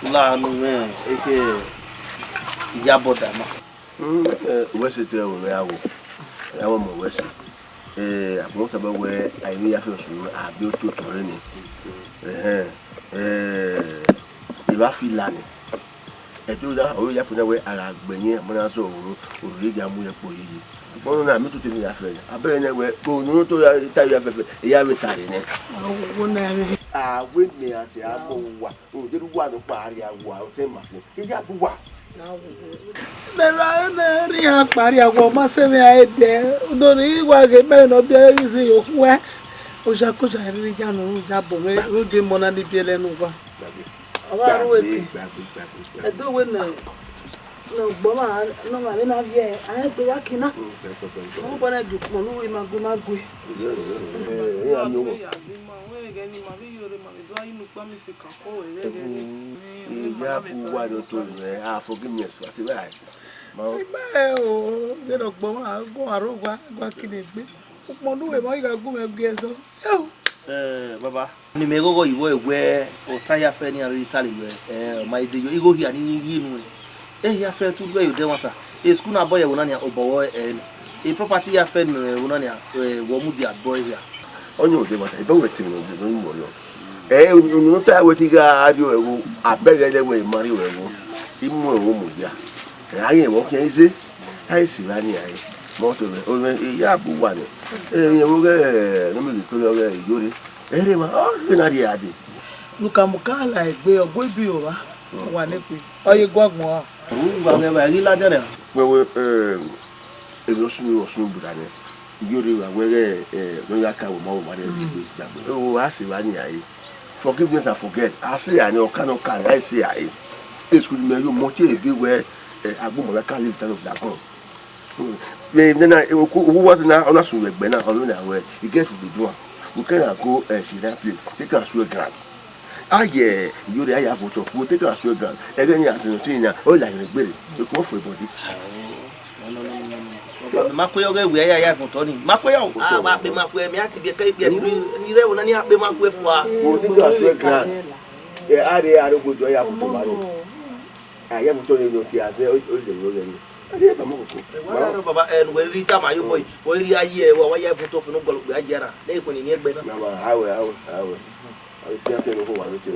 u la nu mwẹ ekhẹ iyabọ da ima. Mm, eh, wẹ sẹ te ẹvbo mwẹ ya wo, ya wo ọmọ wẹ sẹ. Eh, agbọn tama wẹ a i vbe ya fi ọsunu, a biẹ ototọ rre nẹ. Ẹhẹn, eh, evba fi la nẹ. Ẹdẹ ọre ya pẹnẹ wẹ a gha gbẹn yẹn, a ma na zọ oro, oro rre ya mu yẹ kpo yeye. Ọnọna, mẹ toto ne ya fẹ, a bẹghe nẹ wẹ, unu to ya ta ya fẹfẹ, e ya vbe ta rre nẹ. Awo na ẹmwẹ. A wẹ mẹ a te a mọ uwa, o de ru uwa nọkpa a rhia uwa, o te ma fẹ, e ya bu uwa. Mẹ ra ne rhia kpa rhia uwa, ọ ma sẹ mwẹ a dẹ, do rhie wa ghe mẹ nọ biẹ ghi zẹ ye okhuẹ. Oja koja rhirhi ya nọ, ya bọ mwẹ, ru de mọ na ni biẹlẹ ne uwa. Ọ gha ru wẹ ke. Ẹdẹ wẹ nẹ, ne ọgbọ ọmwa, ne ọmwa vbe na viẹ, a i gbe ya ke na. Ọ bọ na gie ukpọn ne uwu ima gue, ima gue. Iya bu uwa do to rẹ, a forgiveness wa se báyìí. Ma o. Ima ẹ o, ghe ne ọgbọ ọmwa, gu aro gua, gua kene egbe. Ukpọn ne uwu ima ghi gha gu mwẹ gie ẹzọ. Eo. Eh, baba, ne imẹ ghọghọ ivbo wẹ ọta ya fẹ ne iran rhirhi tare wẹ, eh, ọ ma de yo, igho hia ne I ye nuẹn. Ehia fẹ te u rhie ye odẹ ẹmwata. School na bọ ye ẹvbo na nian, obọ wẹ ẹre nọ. Property ya fẹ ne ẹvbo na nian, eh, wẹ ọ mudia bọ ehia. Ọni odẹ ẹmwata, ibọ wẹ te nọ, nọ mu ọyọ. Eh, unu ta wẹ te I gha rrie ẹvbo, abẹghe ẹdẹ wẹ I ma rrie ẹvbo. I mu ẹvbo mudia. Eh, a ghi ẹvbo khian ize. A i si vba nian re, mẹ ọtẹn mwẹ, ọ mwẹ, I ya bu uwa nẹ. Emwi ẹvbo ghẹ ne ọ miẹn ghi kpẹlẹ ọghẹ Iyore, ẹ rre emwa, ọ rhe na rrie a dee. Mukamuka la egbe, ọ gu ebi ova, ọ wa nekpe, ọ ye gu agbọn a. Uwa mwẹ vba, I ghi ladian nẹ. Wẹ wẹ, eh, emwi ọsunu, ọsunu gberra nẹ. Iyore wa wẹ ghẹ, eh, ne ọ ya ka wẹ ma, wẹ ma rre egbe gbagbe. O, a si vba nian re. Forgiveness and forget. A sẹ ya nẹ, ọ ka nọ ka, a i sẹ ya re. Excuse me, yo, mọ tie ebe wẹ, eh, agbọn ma ka live town of Legon. Vbe nana, oku, oku wa na, ọ na sunu ẹgbẹ na, ọ na wẹ, I get to be do am. We can go, eh, see that place. Take us to a ground. Aye, iyore a ya vote up. We take us to a ground. Ẹghẹ ni a sunu ti na, ọ la yẹrẹ gbere. Oku fu body. No, no, no, no, no, no. Baba, ma kue ọghe wẹ ya ya vote ni. Ma kue ya o. Ah, wa kpe ma kue, mi a ti bi ẹkẹ ikpia ni re, ni re wo na ni a kpe ma kue fua. We take us to a ground. Eh, a re, a re, go do ya vote up. Aya mu tọrọ yọ ti azẹ, o, o lẹ ro lẹ ni. Ade ba mo koko. Wa na ro baba, eh, wẹ rhie tama yo boy. Wẹ rhie aye, wa, wa ya vote up no gọlọ gbe aye na. Ne ko ni ni ẹgbẹ na. Na wa, awe, awe, awe. Awe, pia pia no ho wa lo te.